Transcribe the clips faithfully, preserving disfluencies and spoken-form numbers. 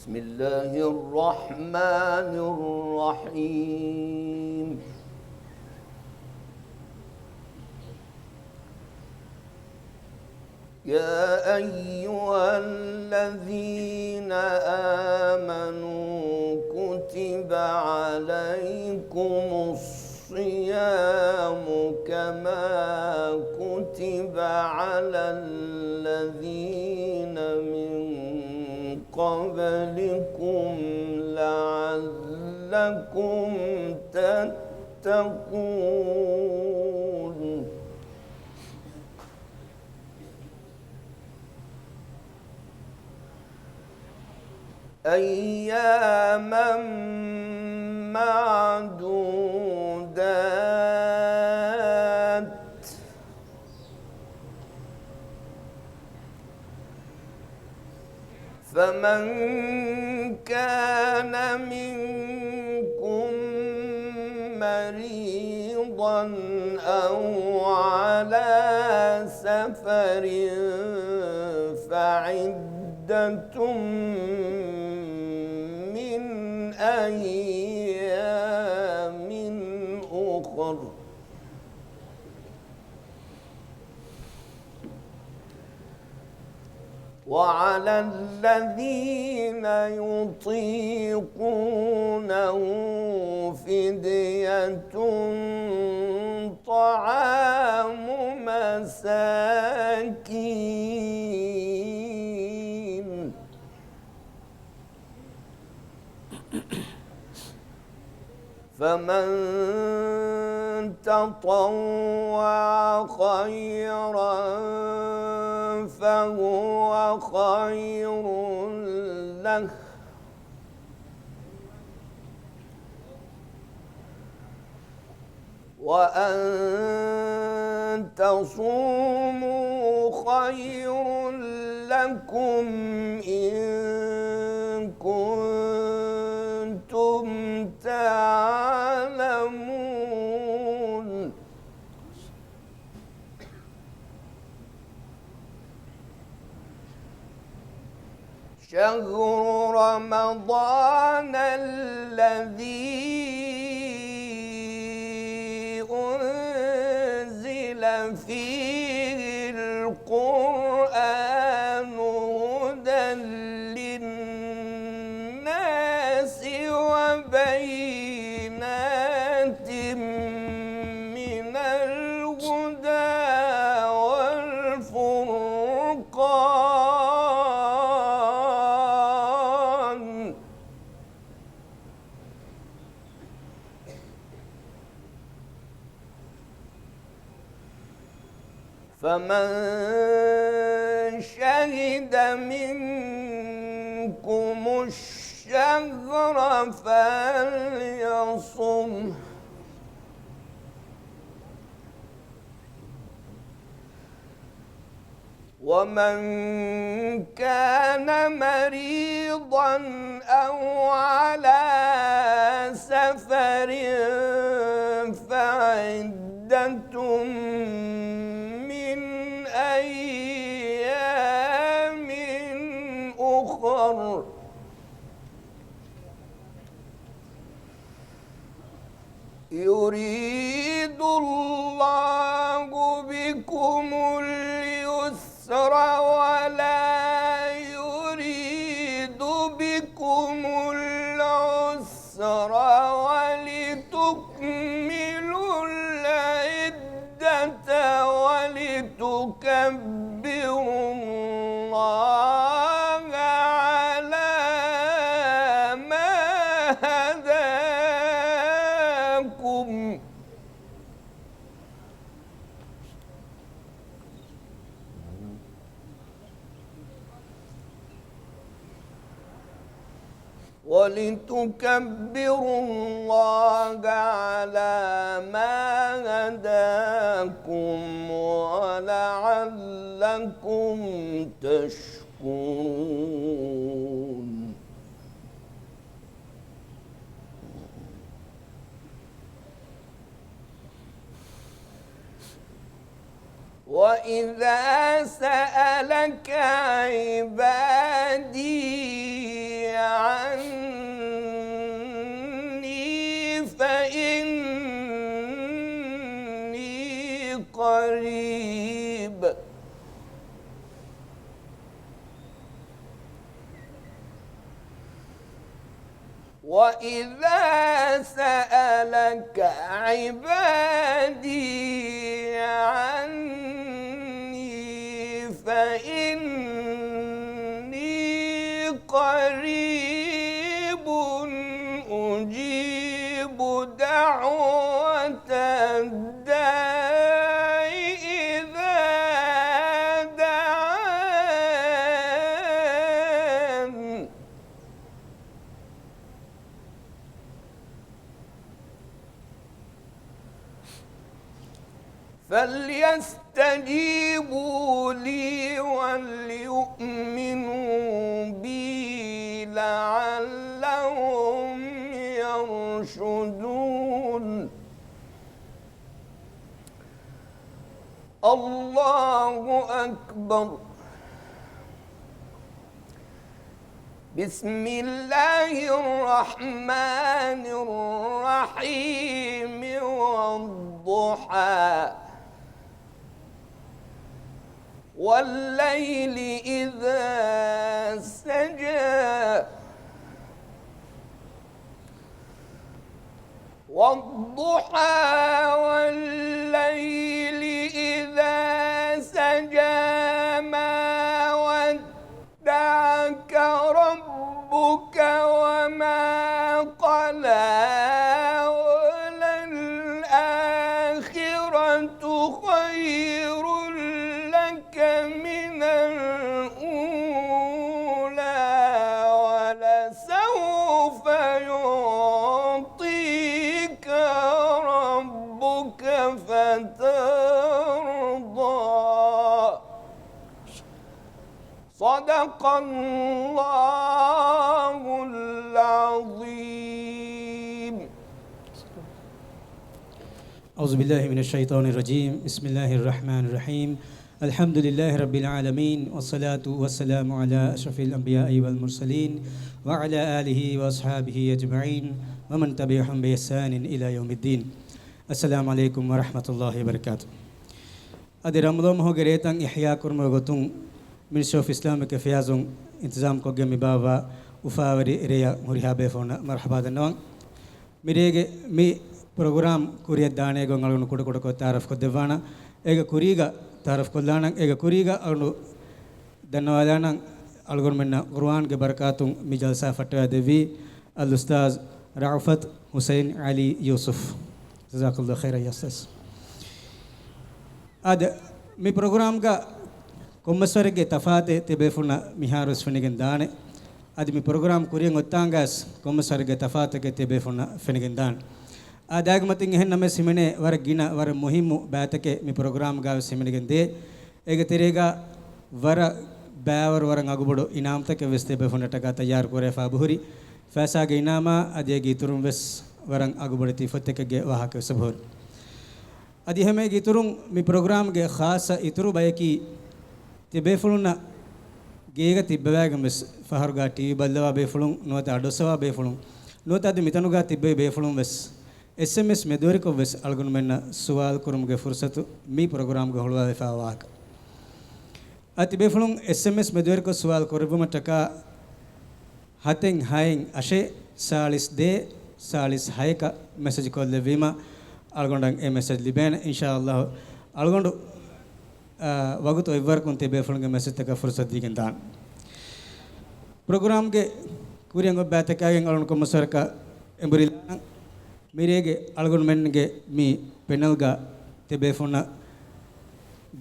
بسم الله الرحمن الرحيم. يا أيها الذين آمنوا كتب عليكم الصيام كما كتب على الذين من قبلكم لعلكم تتقون. أياما معدودات، فمن كان منكم مريضا أو على سفر فعدة من أيام أخر. وعلى الذين يطيقونه فدية طعام مساكين، فمن تطوع خيرا فهو خير له، وأن تصوموا خير لكم إن كنتم تعلمون. شهر رمضان الذي أنزل فيه القرآن هدى للناس وبينات من الهدى والفرقان، فمن شهد منكم الشهر فليصمه، ومن كان مريضا أو على سفر فعدة من أيام أخر، يريد الله بكم اليسر ولا يريد بكم العسر ولتكملوا العدة ولتكبروا الله على ما هداكم، ولتكبروا الله على ما هداكم ولعلكم تشكرون. وإذا سألك عبادي فإني قريب. وإذا سألك عبادي عني فإني قريب أجيب دعوة الداع إذا دعان. فليستجيبوا لي وليؤمنوا بي لعلهم يرشدون. الله أكبر. بسم الله الرحمن الرحيم. والضحى. والليل إذا سجى. والضحى والليل إذا سجى. ما ودعك ربك وما قلى. وللآخرة خير لك من الأولى. ولسوف يعطيك ربك فترضى. صدق الله العظيم. أعوذ بالله من الشيطان الرجيم. بسم الله الرحمن الرحيم. الحمد لله رب العالمين، والصلاة والسلام على أشرف الأنبياء والمرسلين، وعلى آله وأصحابه أجمعين، ومن تبعهم بإحسان إلى يوم الدين. السلام عليكم ورحمة الله وبركاته. އަދި ރަމަޟާން މަހުގެ ރޭތައް އިޙްޔާ ކުރުމުގެ ގޮތުން މިނިސްޓްރީ އޮފް އިސްލާމިކް އެފެއާޒުން އިންތިޒާމް ކޮށްގެން މި ބާއްވާ އުފާވެރި ރެޔަށް ހުރިހާ ބޭފުޅުންނަށް މަރުޙަބާ ދަންނަވަން. މިރޭގެ މި ޕްރޮގްރާމް ކުރިއަށް ދާނޭ ގޮތް އަޅުގަނޑު ކުޑަކުޑަކޮށް ތައާރަފް ކޮށްދެއްވާނަން. އޭގެ ކުރީގަ ތައާރަފް ކޮށްލާނަން. އޭގެ ކުރީގަ އަޅުގަނޑު ދަންނަވާލާނަން، އަޅުގަނޑުމެންނަށް ޤުރުއާންގެ ބަރަކާތުން މި ޖަލްސާ ފައްޓަވައިދެއްވީ އަލްއުސްތާޛް ރައުފަތު ޙުސައިން ޢަލީ ޔޫސުފް. ޖަޒާކަﷲ ޚައިރަން ޔާ އުސްތާޛް. އާދެ، މި ޕްރޮގްރާމްގަ ކޮންމެސްވަރެއްގެ ތަފާތެއް ތިބޭފުޅުންނަށް މިހާރުވެސް ފެނިގެން ދާނެ. އަދި މި ޕްރޮގްރާމް ކުރިއަށް އޮތާނގާސް ކޮންމެސްވަރެއްގެ ތަފާތެކެއް ތިބޭފުޅުންނަށް ފެނިގެން ދާނެ. އާދެ، އާގެ މަތިން އެހެން ނަމަވެސް ހިމެނޭ ވަރަށް ގިނަ ވަރަށް މުހިއްމު ބައިތަކެއް މި ޕްރޮގްރާމްގާވެސް ހިމެނިގެން ދޭ. އޭގެ ތެރޭގަ ވަރަށް ބައިވަރު ވަރަށް އަގުބޮޑު އިނާމްތަކެއް ވެސް ތިބޭފުޅުންނަށްޓަކާ ތައްޔާރު ކުރެވިފަ އެބަހުރި. ފައިސާގެ އިނާމާ އަދި އޭގެ އިތުރުން ވެސް ވަރަށް އަގުބޮޑެތި ފޮތްތަކެއްގެ ވާހަކަ ވެސް އެބަހުރި. އަދި ހަމައެގެ އިތުރުން މި ޕްރޮގްރާމްގެ ޚާއްޞަ އިތުރު ބަޔަކީ ތިބޭފުޅުންނަށް ގޭގަ ތިއްބަވައިގެން ވެސް ފަހަރުގަ ޓީވީ ބައްލަވާ ބޭފުޅުން ނުވަތަ އަޑުއައްސަވާ ބޭފުޅުން ނުވަތަ އަދި މިތަނުގަ ތިއްބެވި ބޭފުޅުން ވެސް އެސްއެމްއެސް މެދުވެރިކޮށް ވެސް އަޅުގަނޑުމެންނަށް ސުވާލު ކުރުމުގެ ފުރުސަތު މި ޕްރޮގްރާމްގަ ހުޅުވާލެވިފައިވާ ވާހަކަ. އަދި ތިބޭފުޅުން އެސްއެމްއެސް މެދުވެރިކޮށް ސުވާލު ކުރެއްވުމަށްޓަކާ ހަތެއް ހައެއް އަށެއް ސާޅީސް ދޭއް ސާޅީސް ހައެކަށް މެސެޖް ކޮށްލެއްވީމަ އަޅުގަނޑަށް އެ މެސެޖް ލިބޭނެ. އިންޝާﷲ އަޅުގަނޑު، އާ، ވަގުތު އޮތްވަރަކުން ތިބޭފުޅުންގެ މެސެޖްތަކަށް ފުރުސަތު ދީގެން ދާނެ. ޕްރޮގްރާމްގެ ކުރިއަށް އޮތް ބައިތަކާގެން އަޅުގަނޑު ކޮންމެސްވަރަކަށް އެނބުރިލާނަން. މިރޭގެ އަޅުގަނޑުމެންގެ މި ޕެނަލްގަ ތިބޭފުޅުންނަށް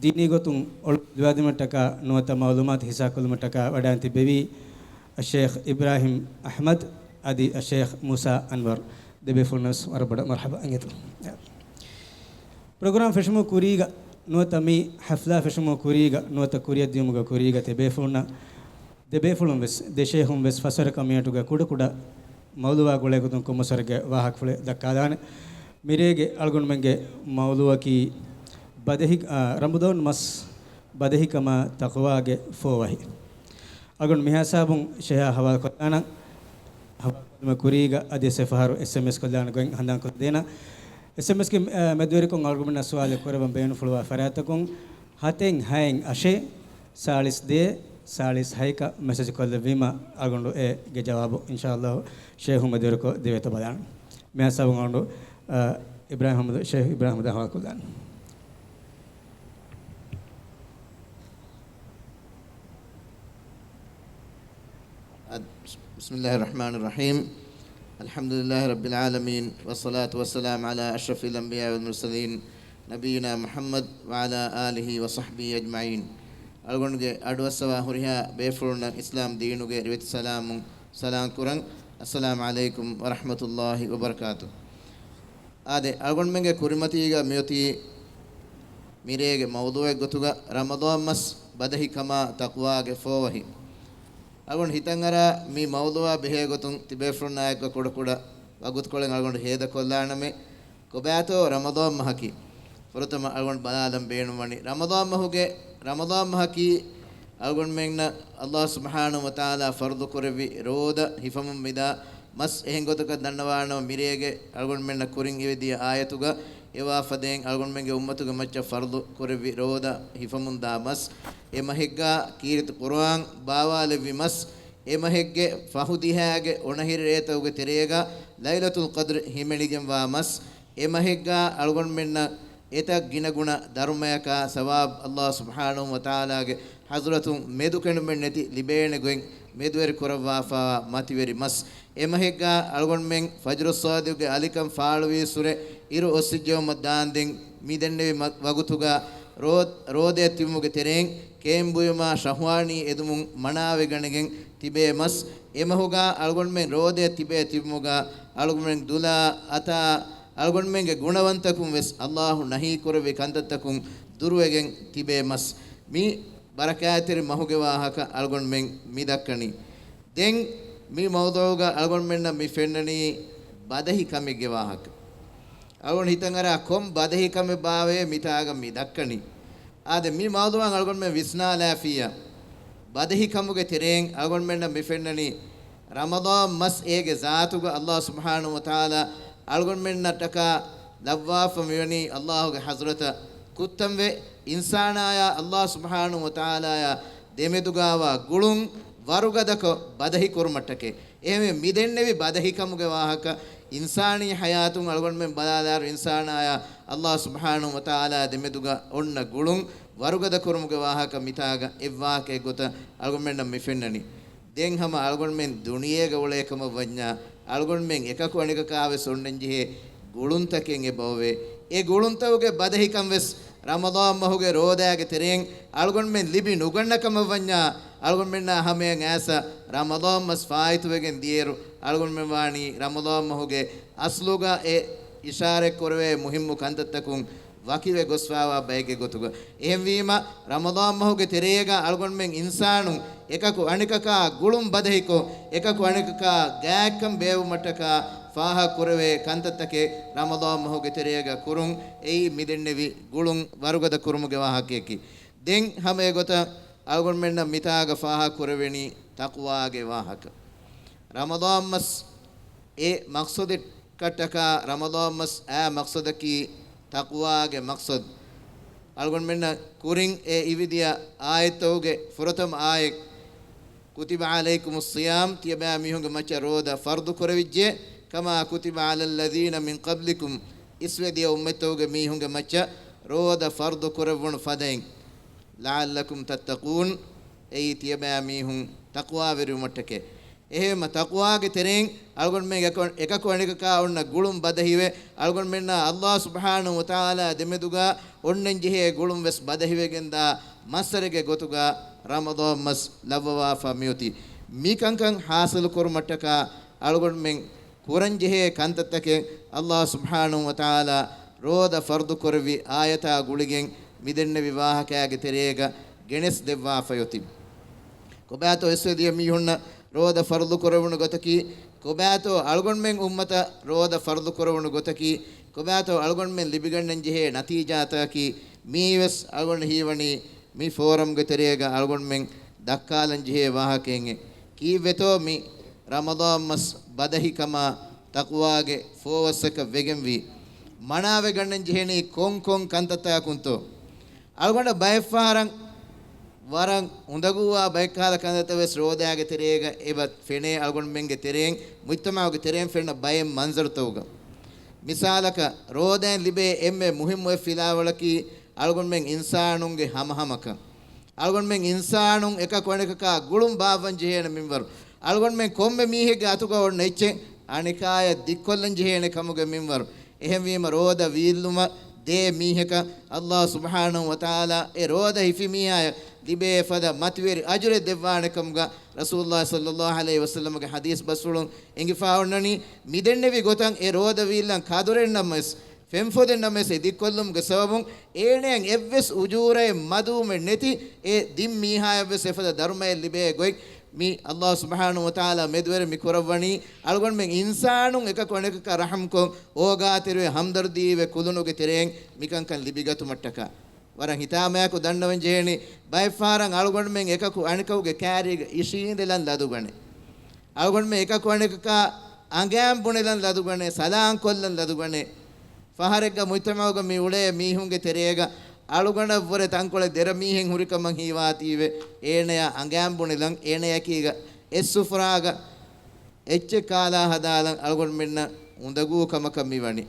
ދީނީ ގޮތުން އޮޅު ލިބިދިނުމަށްޓަކާ ނުވަތަ މައުލޫމާތު ހިއްސާކޮށްލުމަށްޓަކާ ވަޑައިން ތިއްބެވީ އައްޝޭޚް އިބްރާހިމް އަޙްމަދު އަދި އައްޝޭޚް މޫސާ އަންވަރު. ދެބޭފުޅުންނަށް ވެސް ވަރަށް ބޮޑަށް މަރްޙަބާ އިނގޭތޯ. ޕްރޮގްރާމް ފެށުމުގެ ކުރީގަ ނުވަތަ މި ޙަފްލާ ފެށުމުގެ ކުރީގަ ނުވަތަ ކުރިއަށްދިޔުމުގެ ކުރީގަ ތިބޭފުޅުންނަށް ދެބޭފުޅުން ވެސް، ދެ ޝޭޚުން ވެސް ފަސްވަރަކަށް މިއަށްޓުގަ ކުޑަކުޑަ މައުލޫއާ ގުޅޭގޮތުން ކޮންމެސްވަރެއްގެ ވާހަކަފުޅެއް ދައްކާލާނެ. މިރޭގެ އަޅުގަނޑުމެންގެ މައުލޫއަކީ ބަދެހި، އާ، ރަމަޟާން މަސް ބަދެހިކަމާ ތަޤްވާގެ ފޯވަހި. އަޅުގަނޑު މިހާސާބުން ޝޭޚާ ހަވާލުކޮށްލާނަން. ހަވާލު ކުރީގަ އަދި އެއް ފަހަރު އެސްއެމްއެސް ކޮށްލާނެ ގޮތް ހަނދާންކޮށްދޭނަން. އެސްއެމްއެސްގެ، އަ، މެދުވެރިކޮށް އަޅުގަނޑުމެންނަށް ސުވާލެއް ކުރެވަން ބޭނުންފުޅުވާ ފަރާތްތަކުން ހަތެއް ހައެއް އަށެއް ސާޅީސް ދޭއް ސާޅީސް ހައެއް އަށް މެސެޖް ކޮށްލެއްވީމަ، އަޅުގަނޑު އޭގެ ޖަވާބު އިންޝާﷲ ޝޭހު މެދުވެރިކޮށް ދެވޭތޯ ބަލާނަން. މިހާ ސަބަބުން އަޅުގަނޑު، އަ، އިބްރާހިމް އަޙްމަދު، ޝޭހް އިބްރާހިމް އަޙްމަދަށް ހަވާލުކޮށްލާނަން. بسم الله الرحمن الرحيم. الحمد لله رب العالمين، والصلاة والسلام على أشرف الأنبياء والمرسلين، نبينا محمد وعلى آله وصحبه أجمعين. އަޅުގަނޑުގެ އަޑުއައްސަވާ ހުރިހާ ބޭފުޅުންނަށް އިސްލާމް ދީނުގެ ރިވެތި ސަލާމުން ސަލާމް ކުރަން. السلام عليكم ورحمة الله وبركاته. އާދެ، އަޅުގަނޑުމެންގެ ކުރިމަތީގަ މިއޮތީ މިރޭގެ މައުޟޫޢެއް ގޮތުގަ ރަމަޟާން މަސް ބަދަހިކަމާ ތަޤްވާގެ ފޯވަހި. އަޅުގަނޑު ހިތަށްއަރާ މި މައުޟޫޢާ ބެހޭގޮތުން ތިބޭފުޅުންނާއެކު ކުޑަކުޑަ ވަގުތުކޮޅެއް އަޅުގަނޑު ހޭދަކޮށްލާނަމޭ. ކޮބާތޯ ރަމަޟާން މަހަކީ؟ ފުރަތަމަ އަޅުގަނޑު ބަލާލަން ބޭނުންވަނީ ރަމަޟާން މަހުގެ، ރަމަޟާން މަހަކީ އަޅުގަނޑުމެންނަށް ﷲ ސުބްޙާނަހޫ ވަތަޢާލާ ފަރުޟު ކުރެއްވި ރޯދަ ހިފަމުން މިދާ މަސް. އެހެން ގޮތަކަށް ދަންނަވާނަމަ، މިރޭގެ އަޅުގަނޑުމެންނަށް ކުރިން އިވެދިޔަ އާޔަތުގަ އެވާ ފަދައިން އަޅުގަނޑުމެންގެ އުއްމަތުގެ މައްޗަށް ފަރުޟު ކުރެއްވި ރޯދަ ހިފަމުންދާ މަސް. އެ މަހެއްގާ ކީރިތި ޤުރުއާން ބާވާލެއްވި މަސް. އެ މަހެއްގެ ފަހު ދިހައިގެ އޮނަހިރި ރޭތަކުގެ ތެރޭގަ ލައިލަތުލް ޤަދްރު ހިމެނިގެންވާ މަސް. އެ މަހެއްގާ އަޅުގަނޑުމެންނަށް އެތައް ގިނަގުނަ ދަރުމަޔަކާ ސަވާބު ﷲ ސުބްޙާނަހޫ ވަތަޢާލާގެ ޙަޟްރަތުން މެދުކެނޑުމެއްނެތި ލިބޭނެ ގޮތް މެދުވެރި ކުރައްވާފައިވާ މަތިވެރި މަސް. އެ މަހެއްގާ އަޅުގަނޑުމެން ފަޖްރުއްޞާދިޤުގެ އަލިކަން ފާޅުވީއްސުރެ އިރު އޮއްސިއްޖައުމަށް ދާންދެން މި ދެންނެވި މަ-، ވަގުތުގާ ރޯ-، ރޯދަޔަށް ތިބުމުގެ ތެރެއިން ކޭން ބުއިމާ ޝަހްވާނީ އެދުމުން މަނާވެގަނެގެން ތިބޭ މަސް. އެ މަހުގާ އަޅުގަނޑުމެން ރޯދަޔަށް ތިބޭ ތިބުމުގާ އަޅުގަނޑުމެން ދުލާ އަތާ އަޅުގަނޑުމެންގެ ގުނަވަންތަކުން ވެސް ﷲ ނަހީ ކުރެއްވި ކަންތައްތަކުން ދުރުވެގެން ތިބޭ މަސް. މި ބަރަކާތްތެރި މަހުގެ ވާހަކަ އަޅުގަނޑުމެން މި ދައްކަނީ. ދެން މި މައުޟޫޢުގަ އަޅުގަނޑުމެންނަށް މި ފެންނަނީ ބަދަހި ކަމެއްގެ ވާހަކަ. އަޅުގަނޑު ހިތަށް އަރާ ކޮން ބަދަހި ކަމެއް ބާވައޭ މިތާގަ މި ދައްކަނީ. އާދެ، މި މައުޟޫޢަށް އަޅުގަނޑުމެން ވިސްނާލާފިއްޔާ، ބަދަހި ކަމުގެ ތެރެއިން އަޅުގަނޑުމެންނަށް މި ފެންނަނީ ރަމަޟާން މަސް އޭގެ ޒާތުގަ ﷲ ސުބްޙާނަހޫ ވަތަޢާލާ އަޅުގަނޑުމެންނަށްޓަކާ ލައްވާފަ މިވަނީ ﷲގެ ޙަޟްރަތަށް ކުއްތަންވެ، އިންސާނާޔާ ﷲ ސުބްޙާނަހޫ ވަތަޢާލާޔާ ދެމެދުގާވާ ގުޅުން ވަރުގަދަކޮށް ބަދަހި ކުރުމަށްޓަކައި. އެހެންވެ، މި ދެންނެވި ބަދަހިކަމުގެ ވާހަކަ އިންސާނީ ޙަޔާތުން އަޅުގަނޑުމެން ބަލާލާއިރު، އިންސާނާޔާ ﷲ ސުބްޙާނަހޫ ވަތަޢާލާ ދެމެދުގަ އޮންނަ ގުޅުން ވަރުގަދަ ކުރުމުގެ ވާހަކަ މިތާގަ އެއްވާހަކައެއް ގޮތަށް އަޅުގަނޑުމެންނަށް މި ފެންނަނީ. ދެން ހަމަ އަޅުގަނޑުމެން ދުނިޔޭގަ އުޅޭ ކަމަށް ވަންޏާ، އަޅުގަނޑުމެން އެކަކު އަނެކަކާ ވެސް އޮންނަންޖެހޭ ގުޅުންތަކެއް އެބައޮވޭ. އެ ގުޅުންތަކުގެ ބަދަހިކަން ވެސް ރަމަޟާން މަހުގެ ރޯދާގެ ތެރެއިން އަޅުގަނޑުމެން ލިބި ނުގަންނަ ކަމަށް ވަންޏާ، އަޅުގަނޑުމެންނާ ހަމަޔަށް އައިސް ރަމަޟާން މަސް ފާއިތުވެގެން ދިޔައިރު، އަޅުގަނޑުމެން ވާނީ ރަމަޟާން މަހުގެ އަސްލުގަ އެ އިޝާރަތް ކުރެވޭ މުހިއްމު ކަންތައްތަކުން ވަކިވެ ގޮސްފާވާ ބައެއްގެ ގޮތުގަ. އެހެންވީމަ، ރަމަޟާން މަހުގެ ތެރޭގަ އަޅުގަނޑުމެން އިންސާނުން އެކަކު އަނެކަކާ ގުޅުން ބަދަހިކޮށް، އެކަކު އަނެކަކާ ގާތްކަން ބޭއްވުމަށްޓަކާ ފާހަގަ ކުރެވޭ ކަންތައްތަކެއް ރަމަޟާން މަހުގެ ތެރޭގަ ކުރުން. އެއީ މި ދެންނެވި ގުޅުން ވަރުގަދަ ކުރުމުގެ ވާހަކަޔަކީ. ދެން ހަމަ އެގޮތަށް އަޅުގަނޑުމެންނަށް މިތާގަ ފާހަގަ ކުރެވެނީ ތަޤްވާގެ ވާހަކަ. ރަމަޟާން މަސް އެ މަޤްޞަދަކަށްޓަކާ ރަމަޟާން މަސް އާ މަޤްޞަދަކީ ތަޤްވާގެ މަޤްޞަދު. އަޅުގަނޑުމެންނަށް ކުރިން އެ އިވިދިޔަ އާޔަތްތަކުގެ ފުރަތަމަ އާޔަތް، كتب عليكم الصيام، ތިޔަބައިމީހުންގެ މައްޗަށް ރޯދަ ފަރްޟު ކުރެވިއްޖެ، كما كتب على الذين من قبلكم، އިސްވެދިޔަ އުއްމަތްތަކުގެ މީހުންގެ މައްޗަށް ރޯދަ ފަރްޟު ކުރެއްވުނު ފަދައިން، لعلكم تتقون، އެއީ ތިޔަބައިމީހުން ތަޤްވާވެރިވުމަށްޓަކައި. އެހެންމަ ތަޤްވާގެ ތެރެއިން އަޅުގަނޑުމެން އެކަ-، އެކަކު އަނެކަކާ އޮންނަ ގުޅުން ބަދަހިވެ، އަޅުގަނޑުމެންނާ ﷲ ސުބްޙާނަހޫ ވަތަޢާލާ ދެމެދުގަ އޮންނަންޖެހޭ ގުޅުން ވެސް ބަދަހިވެގެންދާ މައްސަރެއްގެ ގޮތުގަ ރަމަޟާން މަސް ލައްވަވާފަ މިއޮތީ. މިކަންކަން ޙާޞިލު ކުރުމަށްޓަކާ އަޅުގަނޑުމެން ކުރަންޖެހޭ ކަންތައްތަކެއް ﷲ ސުބްޙާނަހޫ ވަތަޢާލާ ރޯދަ ފަރްޟު ކުރެއްވި އާޔަތާ ގުޅިގެން މިދެންނެވި ވާހަކައިގެ ތެރޭގަ ގެނެސް ދެއްވާފައޮތި. ކޮބާތޯ އިސްވެދިޔަ މީހުންނަށް ރޯދަ ފަރުޟު ކުރެވުނު ގޮތަކީ، ކޮބާތޯ އަޅުގަނޑުމެން އުއްމަތަށް ރޯދަ ފަރުޟު ކުރެވުނު ގޮތަކީ، ކޮބާތޯ އަޅުގަނޑުމެން ލިބިގަންނަންޖެހޭ ނަތީޖާތަކަކީ، މިއީވެސް އަޅުގަނޑު ހީވަނީ މި ފޯރަމްގެ ތެރޭގަ އަޅުގަނޑުމެން ދައްކާލަންޖެހޭ ވާހަކައެއް. ކީއްވެތޯ މި ރަމަޟާން މަސް ބަދަހިކަމާ ތަޤްވާގެ ފޯވައްސަކަށް ވެގެންވީ، މަނާވެގަންނަން ޖެހެނީ ކޮން ކޮން ކަންތައްތަކުންތޯ؟ އަޅުގަނޑަށް ބައެއްފަހަރަށް ވަރަށް އުނދަގޫވާ ބައެއްކަހަލަ ކަންތައްތައް ވެސް ރޯދާގެ ތެރޭގަ އެބަ ފެނޭ، އަޅުގަނޑުމެންގެ ތެރެއިން، މުޖްތަމަޢުގެ ތެރެއިން ފެންނަ ބައެއް މަންޒަރުތަކުގަ. މިސާލަކަށް، ރޯދައިން ލިބޭ އެންމެ މުހިއްމު އެއް ފިލާވަޅަކީ، އަޅުގަނޑުމެން އިންސާނުންގެ ހަމަހަމަކަން. އަޅުގަނޑުމެން އިންސާނުން އެކަކު އަނެކަކާ ގުޅުން ބާއްވަން ޖެހޭނެ މިންވަރު. އަޅުގަނޑުމެން ކޮންމެ މީހެއްގެ އަތުގަ އޮންނަ އެއްޗެއް އަނެކާޔަށް ދިއްކޮށްލަން ޖެހޭނެ ކަމުގެ މިންވަރު. އެހެންވީމަ، ރޯދަ ވީއްލުމަށް ދޭ މީހަކަށް ﷲ ސުބްޙާނަހޫ ވަތަޢާލާ އެ ރޯދަ ހިފި މީހާޔަށް ލިބޭ ފަދަ މަތިވެރި އަޖުރެއް ދެއްވާނެ ކަމުގަ ރަސޫލުﷲ ޞައްލަﷲ ޢަލައިހި ވަސައްލަމަގެ ޙަދީޘް ބަސްފުޅުން އެނގިފާ އޮންނަނީ. މިދެންނެވި ގޮތަށް އެ ރޯދަ ވީއްލަން ކަދުރެއްނަމަވެސް، ފެންފޮދެއްނަމަވެސް އެ ދިއްކޮށްލުމުގެ ސަބަބުން އޭނަޔަށް އެއްވެސް އުޖޫރައެއް މަދުވުމެއް ނެތި، އެ ދިން މީހާޔަށްވެސް އެފަދަ ދަރުމައެއް ލިބޭ ގޮތް މި ﷲ ސުބްޙާނަހޫ ވަތަޢާލާ މެދުވެރި މި ކުރައްވަނީ، އަޅުގަނޑުމެން އިންސާނުން އެކަކު އަނެކަކާ ރަޙްމްކޮށް، އޯގާތެރިވެ ހަމްދަރްދީވެ ކުލުނުގެ ތެރެއިން މިކަންކަން ލިބިގަތުމަށްޓަކާ. ވަރަށް ހިތާމަޔާކޮށް ދަންނަވަން ޖެހެނީ، ބައެއްފަހަރަށް އަޅުގަނޑުމެން އެކަކު އަނެކަކުގެ ކާރީގަ އިށީނދެލަން ލަދުގަނެ. އަޅުގަނޑުމެން އެކަކު އަނެކަކާ އަނގައިން ބުނެލަން ލަދުގަނެ، ސަލާން ކޮށްލަން ލަދުގަނެ. ފަހަރެއްގަ މުޖްތަމަޢުގަ މި އުޅޭ މީހުންގެ ތެރޭގަ އަޅުގަނޑަށްވުރެ ތަންކޮޅެއް ދެރަ މީހެއް ހުރިކަމަށް ހީވާތީވެ، އޭނަޔާ އަނގައިން ބުނެލަން، އޭނަޔަކީގަ އެއް ސުފްރާގަ އެއްޗެއް ކާލާ ހަދާލަން އަޅުގަނޑުމެންނަށް އުނދަގޫ ކަމަކަށް މި ވަނީ.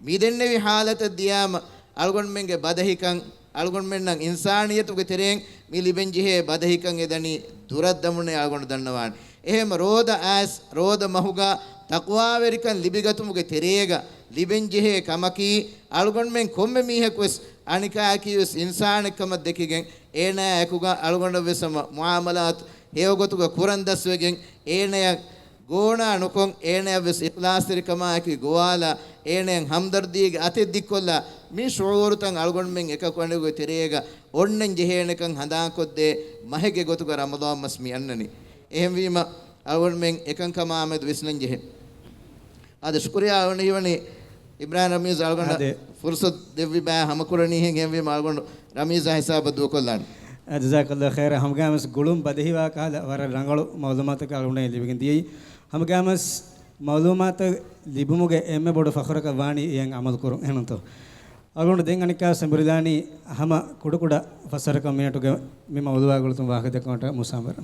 މިދެންނެވި ޙާލަތަށް ދިޔާމަ، އަޅުގަނޑުމެންގެ ބަދަހިކަން، އަޅުގަނޑުމެންނަށް އިންސާނިއްޔަތުގެ ތެރެއިން މި ލިބެންޖެހޭ ބަދަހިކަން އެދަނީ ދުރަށްދަމުންނޭ އަޅުގަނޑު ދަންނަވާނެ. އެހެން ރޯދަ އައިސް، ރޯދަ މަހުގަ ތަޤްވާވެރިކަން ލިބިގަތުމުގެ ތެރޭގަ ލިބެންޖެހޭ ކަމަކީ، އަޅުގަނޑުމެން ކޮންމެ މީހަކުވެސް އަނެކާއަކީވެސް އިންސާނެއްކަމަށް ދެކިގެން، އޭނާއާއެކުގަ އަޅުގަނޑަށްވެސް ހަމަ މުޢާމަލާތު ހެޔޮގޮތުގަ ކުރަން ދަސްވެގެން، އޭނަޔަށް ގޯނާ ނުކޮށް، އޭނަޔަށްވެސް އިޚްލާޞްތެރިކަމާއެކީ ގޮވާލާ، އޭނަޔަށް ހަމްދަރްދީގެ އަތެއް ދިއްކޮށްލާ، މި ޝުޢޫރުތައް އަޅުގަނޑުމެން އެކަކު އަނެކުގެ ތެރޭގަ އޮންނަން ޖެހޭނެކަން ހަނދާންކޮށްދޭ މަހެއްގެ ގޮތުގަ ރަމަޟާން މަސް މި އަންނަނީ. އެހެންވީމަ، އަޅުގަނޑުމެން އެކަންކަމާމެދު ވިސްނަން ޖެހޭ. އާދެ، ޝުކުރިއްޔާ އަޅުގަނޑަށް ހީވަނީ އިބްރާހިމް ރަމީޒް އަޅުގަނޑަށް އާދެ. ފުރުޞަތު ދެއްވި ބައި ހަމަކުރަނީހެން އެހެންވީމަ އަޅުގަނޑު ރަމީޒާ ހިސާބަށް ދޫކޮށްލާނެ. އާ، ޖަޒާކައްލާހު ޚައިރާ. ހަމަގައިމުވެސް ގުޅުން ބަދަހިވާ ކަހަލަ ވަރަށް ރަނގަޅު މަޢުލޫމާތަކަށް އަޅުގަނޑަށް ލިބިގެން ދިޔައީ. ހަމަގައިމުވެސް މަޢުލޫމާތު ލިބުމުގެ އެންމެ ބޮޑު ފަޚުރަކަށް ވާނީ އެޔަށް އަމަލު ކުރުން. އެހެންތޯ؟ އަޅުގަނޑު ދެން އަނެއްކާ އެނބުރިލާނީ ހަމަ ކުޑަކުޑަ ފަސްވަރަކަށް މިނެޓުގެ މި މައުޟޫޢާ ގުޅުން ވާހަކަ ދައްކަން މޫސާ އަންވަރު.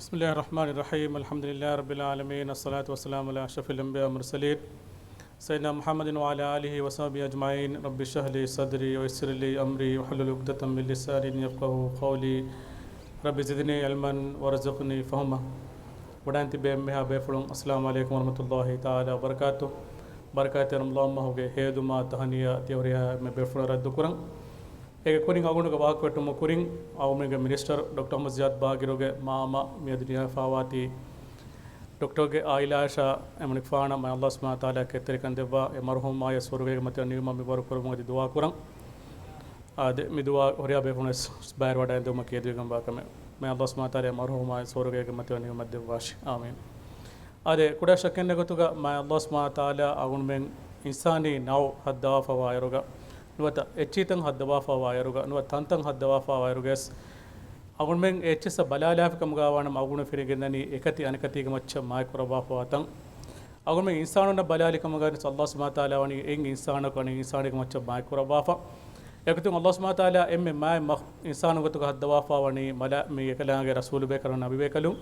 بسم الله الرحمن الرحيم. الحمد لله رب العالمين. الصلاة والسلام على أشرف الأنبياء والمرسلين سيدنا محمد وعلى آله وصحبه أجمعين. رب اشرح لي صدري ويسر لي أمري واحلل عقدة من لساني يفقهوا قولي. رب زدني علما وارزقني فهما. ވަޑައިން ތިބޭ އެންމެހާ ބޭފުޅުން، އައްސަލާމު ޢަލައިކުމް ވަރަޙްމަތުﷲ ތަޢާލާ ވަބަރަކާތު. ބަރަކާތްތެރި ރަމަޟާން މަހުގެ ހޭދުމާ ތަހަނިޔާ ތިޔަ ހުރިހާ އެންމެ ބޭފުޅުން ރައްދުކުރަން. އޭގެ ކުރިން އަޅުގަނޑުގެ ވާހަކަ ވެއްޓުމުގެ ކުރިން، އަޅުގަނޑުގެ މިނިސްޓަރު ޑޮކްޓަރ މުހައްމަދު ޒިޔާދު ބާގިރުގެ މާމަ މިއަދު ދުނިޔެއަށް ވެފައިވާތީ، ޑޮކްޓަރގެ ޢާއިލާއަށާ އެމަނިކުފާނަށް މާތް ﷲ ސުބްޙާނަހޫ ވަތަޢާލާ ކެތްތެރިކަން ދެއްވާ، އެ މަރުޙޫމާޔަށް ސުވަރުގޭގެ މަތިވެރި ނިޢުމަތް މި ވަރު ކުރަމުން އަދި ދުޢާ ކުރަން. އާދެ، މި ދުޢާ ހުރިހާ ބޭފުޅުންވެސް ބައިވެރިވަޑައިގެން ދެއްވުމަށް ކީރިތިވެގެންވާ ކަމެއް. މާތް ﷲ ސުބްޙާނަހޫ ވަތަޢާލާ މަރުޙޫމާޔަށް ސުވަރުގޭގެ މަތިވެރި ނިޢުމަތް ދެއްވާށި. އާމީން. އާދެ، ކުޑަ ޝައްކެއް ނެތް ގޮތުގަ މާތް ﷲ ސުބްޙާނަހޫ ވަތަޢާލާ އަޅުގަނޑުމެން އިންސާނީ ނައުޢު ހައްދަވާފައިވާއިރުގަ، ނުވަތަ އެއްޗިހިތައް ހައްދަވާފައިވާއިރުގަ، ނުވަތަ ތަންތަން ހައްދަވާފައިވާއިރުގަސް، އަޅުގަނޑުމެން އެއްޗިއްސަށް ބަލާލާފި ކަމުގަ ވާނަމަ، އަޅުގަނޑު ފެނިގެންދަނީ އެކަތި އަނެކަތީގެ މައްޗަށް މާތްކުރައްވާފަވާ ތަން. އަޅުގަނޑުމެން އިންސާނުންނަށް ބަލާލި ކަމުގަ ވެސް ﷲ ސުބްޙާނަހޫ ވަތަޢާލާ ވަނީ އެއް އިންސާނަކު އަނެއް އިންސާނެއްގެ މައްޗަށް މާތްކުރައްވާފަ. އެގޮތުން ﷲ ސުބްޙާނަހޫ ވަތަޢާލާ އެންމެ މާތް މަޚް-، އިންސާނު ގޮތުގަ ހައްދަވާފަ ވަނީ މަލާ-، މި އެކަލާނގެ ރަސޫލު ބޭކަލުން، ނަބި ބޭކަލުން.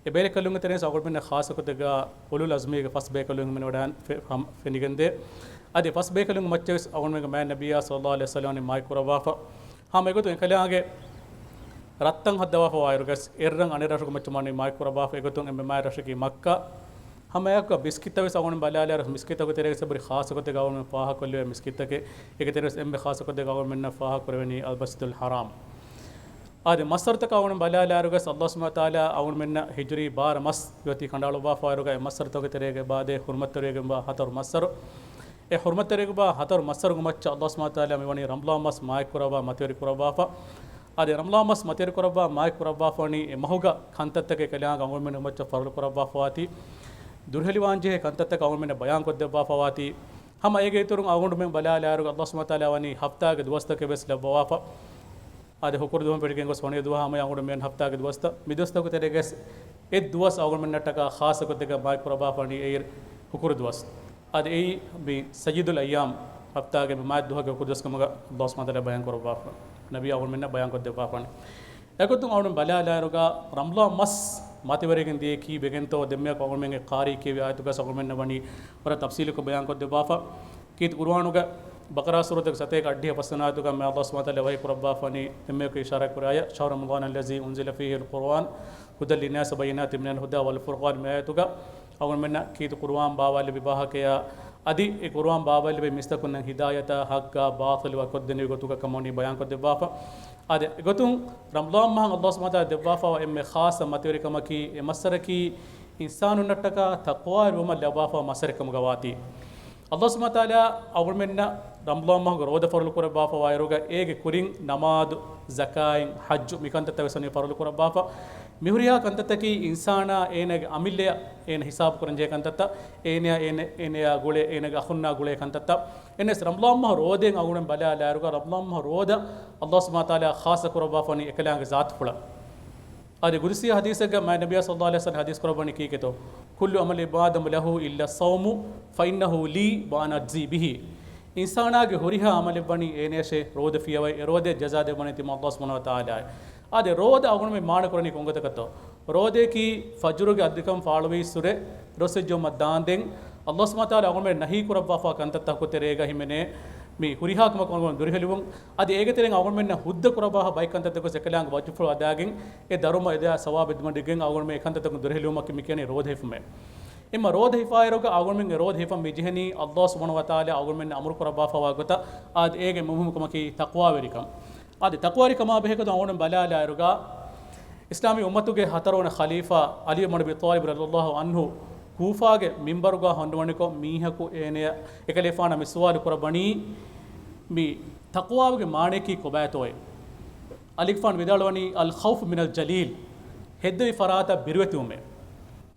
އެ ބޭކަލުންގެ ތެރެއިން އަޅުގަނޑުމެންނަށް ޚާއްޞަ ގޮތެއްގަ އުލުލް އަޒްމީގެ ފަސް ބޭކަލުން ހިމެނިވަޑައި ފެ-، ހަމަ-، ފެނިގެންދޭ. އަދި ފަސް ބޭކަލުންގެ މައްޗަށް ވެސް އަޅުގަނޑުމެންގެ މާތް ނަބިއްޔާ ޞައްލަﷲ ޢަލައިހި ވަސައްލަމަ ވަނީ މާތްކުރައްވާފަ. ހަމަ އެގޮތުން އެކަލާނގެ ރަށްތައް ހައްދަވާފަ ވާއިރުގަސް، އެއްރަށް އަނެއް ރަށުގެ މައްޗަށް ވަނީ މާތްކުރައްވާފަ. އެގޮތުން އެންމެ މާތް ރަށަކީ މައްކާ. ހަމައެއާއެކު މިސްކިތްތައް ވެސް އަޅުގަނޑު ބަލާލާއިރު، މިސްކިތްތަކުގެ ތެރޭގަ ވެސް އެބަހުރި ޚާއްޞަ ގޮތެއްގަ އަޅުގަނޑު ފާހަގަކޮށްލެވޭ މިސްކިތްތަކެއް. އޭގެ ތެރޭ ވެސް އެންމެ ޚާއްޞަ ގޮތެއްގަ އަޅުގަނޑުމެންނަށް ފާހަގަކުރެވެނީ އަލްމަސްޖިދުލް ޙަރާމް. އާދެ، މައްސަރުތަކަށް އަޅުގަނޑު ބަލާލާއިރުގަސް، ﷲ ސުބްޙާނަހޫ ވަތަޢާލާ އަޅުގަނޑުމެންނަށް ހިޖުރީ ބާރަ މަސް އޮތީ ކަނޑައަޅުއްވާފައިވާއިރުގަ، އެ މައްސަރުތަކުގެ ތެރޭގަ އެބައިދޭ ޙުރުމަތްތެރިވެގެންވާ ހަތަރު މައްސަރު. އެ ޙުރުމަތްތެރިވެގެންވާ ހަތަރު މައްސަރުގެ މައްޗަށް ﷲ ސުބްޙާނަހޫ ވަތަޢާލާ މިވަނީ ރަމަޟާން މަސް މާތްކުރައްވާ، މަތިވެރި ކުރައްވާފަ. އަދި ރަމަޟާން މަސް މަތިވެރި ކުރައްވާ، މާތް ކުރައްވާފަ ވަނީ އެ މަހުގަ ކަންތައްތަކެއް އެކަލާނގެ އަޅުގަނޑުމެންގެ މައްޗަށް ފަރުޟު ކުރައްވާފަވާތީ، ދުރުހެލިވާންޖެހޭ ކަންތައްތަކެއް އަޅުގަނޑުމެންނަށް ބަޔާންކޮށްދެއްވާފަވާތީ، ހަމަ އޭގެ އިތުރުން އަޅުގަނޑުމެން ބަލާލާއިރުގަ، ﷲ ސުބްޙާނަހޫ ވަތަޢާލާ ވަނީ ހަފްތާގެ ދުވަސްތަކެއް ވެސް ލައްވަވާފަ. އާދެ، ހުކުރު ދުވަހުން ފެށިގެން ގޮސް ހޮނި ދުވަހާ ހަމަޔަށް އަޅުގަނޑު މިއަންނަ ހަފްތާގެ ދުވަސްތައް. މި ދުވަސްތަކުގެ ތެރޭގަސް އެ ދުވަސް އަޅުގަނޑުމެންނަށްޓަކާ ޚާއްޞަ ގޮތެއްގަ މާތް ކުރައްވާފަނީ އެއީ ހުކުރު ދުވަސް. އަދި އެއީ މި ސައްޔިދުލް އައްޔާމް، ހަފްތާގެ މި މާތް ދުވަހުގެ ހުކުރު ދުވަސް ކަމުގަ އައްލާހު ސުބްޙާނަހޫ ވަތަޢާލާ ބަޔާން ކުރައްވާފަ، ނަބީ އަޅުގަނޑުމެންނަށް ބަޔާން ކޮށްދެއްވާފަނީ. އެގޮތުން އަޅުގަނޑު ބަލާލާއިރުގަ ރަމަޟާން މަސް މަތިވެރިގެން ދިޔައީ ކީއްވެގެންތޯ؟ ދެންމެއަކު އަޅުގަނޑުމެންގެ ޤާރީ ކިޔެވި އާޔަތުގަ އަޅުގަނޑުމެންނަށް ވަނީ ވަރަށް ތަފްޞީލުކޮށް ބަޔާން ކޮށްދެއްވާފަ. ކީރިތި ޤުރުއާނުގެ ބަޤަރާ ސޫރަތުގެ ސަތޭކަ އަށްޑިހަ ފަސްވަނަ އާޔަތުގަ މި އައްލާހު ސުބްޙާނަހޫ ވަތަޢާލާ ވަޙީ ކުރައްވާފަނީ ދެންމެއަކު އިޝާރާތް ކުރި އާޔަތް، شهر رمضان الذي أنزل فيه القرآن هدى للناس وبينات من الهدى والفرقان މި އާޔަތުގަ އަޅުގަނޑުމެންނަށް ކީރިތި ޤުރުއާން ބާވާލެއްވި ވާހަކަޔާ އަދި އެ ޤުރުއާން ބާވާލެއްވި މީސްތަކުންނަށް ހިދާޔަތާ ޙައްޤާ ބާޠިލު ވަކޮށްދެންނެވި ގޮތުގަ ކަމަށް ވަނީ ބަޔާންކޮށްދެއްވާފަ. އާދެ، އެގޮތުން ރަމަޟާން މަހަށް އައްލާހު ސުބްޙާނަހޫ ވަތަޢާލާ ދެއްވާފައިވާ އެންމެ ޚާއްޞަ މަތިވެރިކަމަކީ، އެ މައްސަރަކީ އިންސާނުންނަށްޓަކާ ތަޤްވާވެރިވުމަށް ލައްވާފައިވާ މައްސަރެއް ކަމުގަ ވާތީ. އައްލާހު ސުބްޙާނަހޫ ވަތަޢާލާ އަޅުގަނޑުމެންނަށް ރަމަޟާން މަހުގެ ރޯދަ ފަރުޟު ކުރައްވާފައިވާއިރުގަ އޭގެ ކުރިން ނަމާދު، ޒަކާތް، ޙައްޖު މި ކަންތައްތައް ވެސް ވަނީ ފަރުޟު ކުރައްވާފަ. މިހުރިހާ ކަންތައްތަކީ އިންސާނާ އޭނާގެ އަމިއްލަޔަށް އޭނަ ހިސާބު ކުރަންޖެހޭ ކަންތައްތައް، އޭނަޔާ އޭނަ، އޭނަޔާ ގުޅޭ، އޭނަގެ އަޚުންނާ ގުޅޭ ކަންތައްތައް. އެންނެސް ރަމަޟާން މަހު ރޯދައިން އަޅުގަނޑުމެން ބަލާލާއިރުގަ ރަމަޟާން މަހު ރޯދަ އައްލާހު ސުބްޙާނަހޫ ވަތަޢާލާ ޚާއްޞަ ކުރައްވާފަނީ އެކަލާނގެ ޒާތުފުޅަށް. އަދި ޤުދުސީ ޙަދީޘެއްގަ މާތް ނަބިއްޔާ ޞައްލައްލާހު ޢަލައިހި ވަސައްލަމް ޙަދީޘް ކުރައްވަނީ ކީކޭތޯ؟ كل عمل ابن آدم له إلا الصوم فإنه لي وأنا أجزي به. އިންސާނާގެ ހުރިހާ ޢަމަލެއްވަނީ އޭނަޔަށޭ ރޯދަ ފިޔަވައި، އެ ރޯދައިގެ ޖަޒާ ދެއްވަނީ ތިމާ އައްލާހު ސުބްޙާނަހޫ ވަތަޢާލާއޭ. އާދެ، ރޯދަ އަޅުގަނޑުމެން މާނަ ކުރަނީ ކޮންގޮތަކަށްތޯ؟ ރޯދައަކީ ފަޖުރުގެ އަދިކަން ފާޅުވީއްސުރެ ރޮސްއެއްޖައުމަށް ދާންދެން، އައްލާހު ސުބްޙާނަހޫ ވަތަޢާލާ އަޅުގަނޑުމެން ނަހީ ކުރައްވާފައިވާ ކަންތައްތަކުގެ ތެރޭގަ ހިމެނޭ މި ހުރިހާ ކަމަކުން އަޅުގަނޑުމެން ދުރުހެލިވުން. އަދި އޭގެ ތެރެއިން އަޅުގަނޑުމެންނަށް ހުއްދަ ކުރައްވާފައިވާ ބައެއް ކަންތައްތަކު އެކަލާނގެ ވަޖުފުޅު އަދާގެން އެ ދަރުމަ އެދާ ސަވާބެއް ދިމަދިގެން އަޅުގަނޑުމެން އެ ކަންތައްތަކުން ދުރުހެލިވުމަކީ މި ކިޔަނީ ރޯދަ ހިފުމޭ. އެމަ ރޯދަ ހިފާއިރުގަ އަޅުގަނޑުމެން އެ ރޯދަ ހިފަން މި ޖެހެނީ އައްލާހު ސުބްޙާނަހޫ ވަތަޢާލާ އަޅުގަނޑުމެންނަށް އަމުރު ކުރައްވާފައިވާ ގޮތަށް. އާދެ، އޭގެ މުހިއްމުކަމަކީ ތަޤްވާވެރިކަން. އާދެ، ތަޤްވާވެރިކަމާ ބެހޭ ގޮތުން އަޅުގަނޑު ބަލާލާއިރުގަ، އިސްލާމީ އުއްމަތުގެ ހަތަރުވަނަ ޚަލީފާ ޢަލީ ބިން އަބީ ޠާލިބް ރަޟިޔައްލާހު ޢަންހު ކޫފާގެ މިންބަރުގަ ހަނދުމަނިކޮށް މީހަކު އޭނަޔަށް އެކަލޭފާނަށް މި ސުވާލު ކުރައްވަނީ، މި ތަޤްވާގެ މާނަޔަކީ ކޮބާތޯއޭ؟ ޢަލީގެފާނު ވިދާޅުވަނީ، الخوف من الجليل، ހެއްދެވި ފަރާތަށް ބިރުވެތިވުމޭ.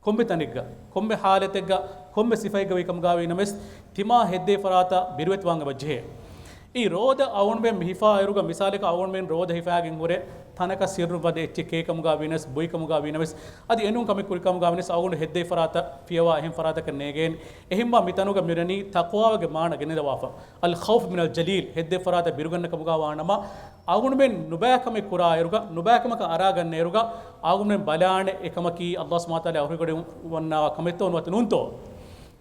ކޮންމެ ތަނެއްގަ، ކޮންމެ ޙާލަތެއްގަ، ކޮންމެ ސިފައެއްގަ ވީ ކަމުގަ ވީނަމަވެސް، ތިމާ ހެއްދެވި ފަރާތަށް ބިރުވެތިވާން އެބަޖެހޭ. އެ ރޯދަ އަޅުގަނޑުމެން މި ހިފާއިރުގަ، މިސާލަކަށް އަޅުގަނޑުމެން ރޯދަ ހިފާގެން ހުރެ ތަނަކަށް ސިއްރުން ވަދެ އެއްޗެއް ކޭ ކަމުގަ ވީނަސް، ބުއި ކަމުގަ ވީނަމަވެސް، އަދި އެނޫން ކަމެއް ކުރި ކަމުގަ ވީނަސް، އަޅުގަނޑު ހެއްދެވި ފަރާތަށް ފިޔަވާ އެހެން ފަރާތަކަށް ނޭގޭނެ. އެހެންވާ މި ތަނުގަ މި އުޅެނީ ތަޤްވާގެ މާނަ ގެނެލަވާފަ. الخوف من الجليل، ހެއްދެވި ފަރާތަށް ބިރުގަންނަ ކަމުގަ ވާނަމަ، އަޅުގަނޑުމެން ނުބައި ކަމެއް ކުރާއިރުގަ، ނުބައި ކަމަކަށް އަރާގަންނައިރުގަ، އަޅުގަނޑުމެން ބަލާނެ އެކަމަކީ އައްލާހު ސުބްޙާނަހޫ ވަތަޢާލާ އޮހޮރިގަނެވަންނަވާ ކަމެއްތޯ ނުވަތަ ނޫންތޯ؟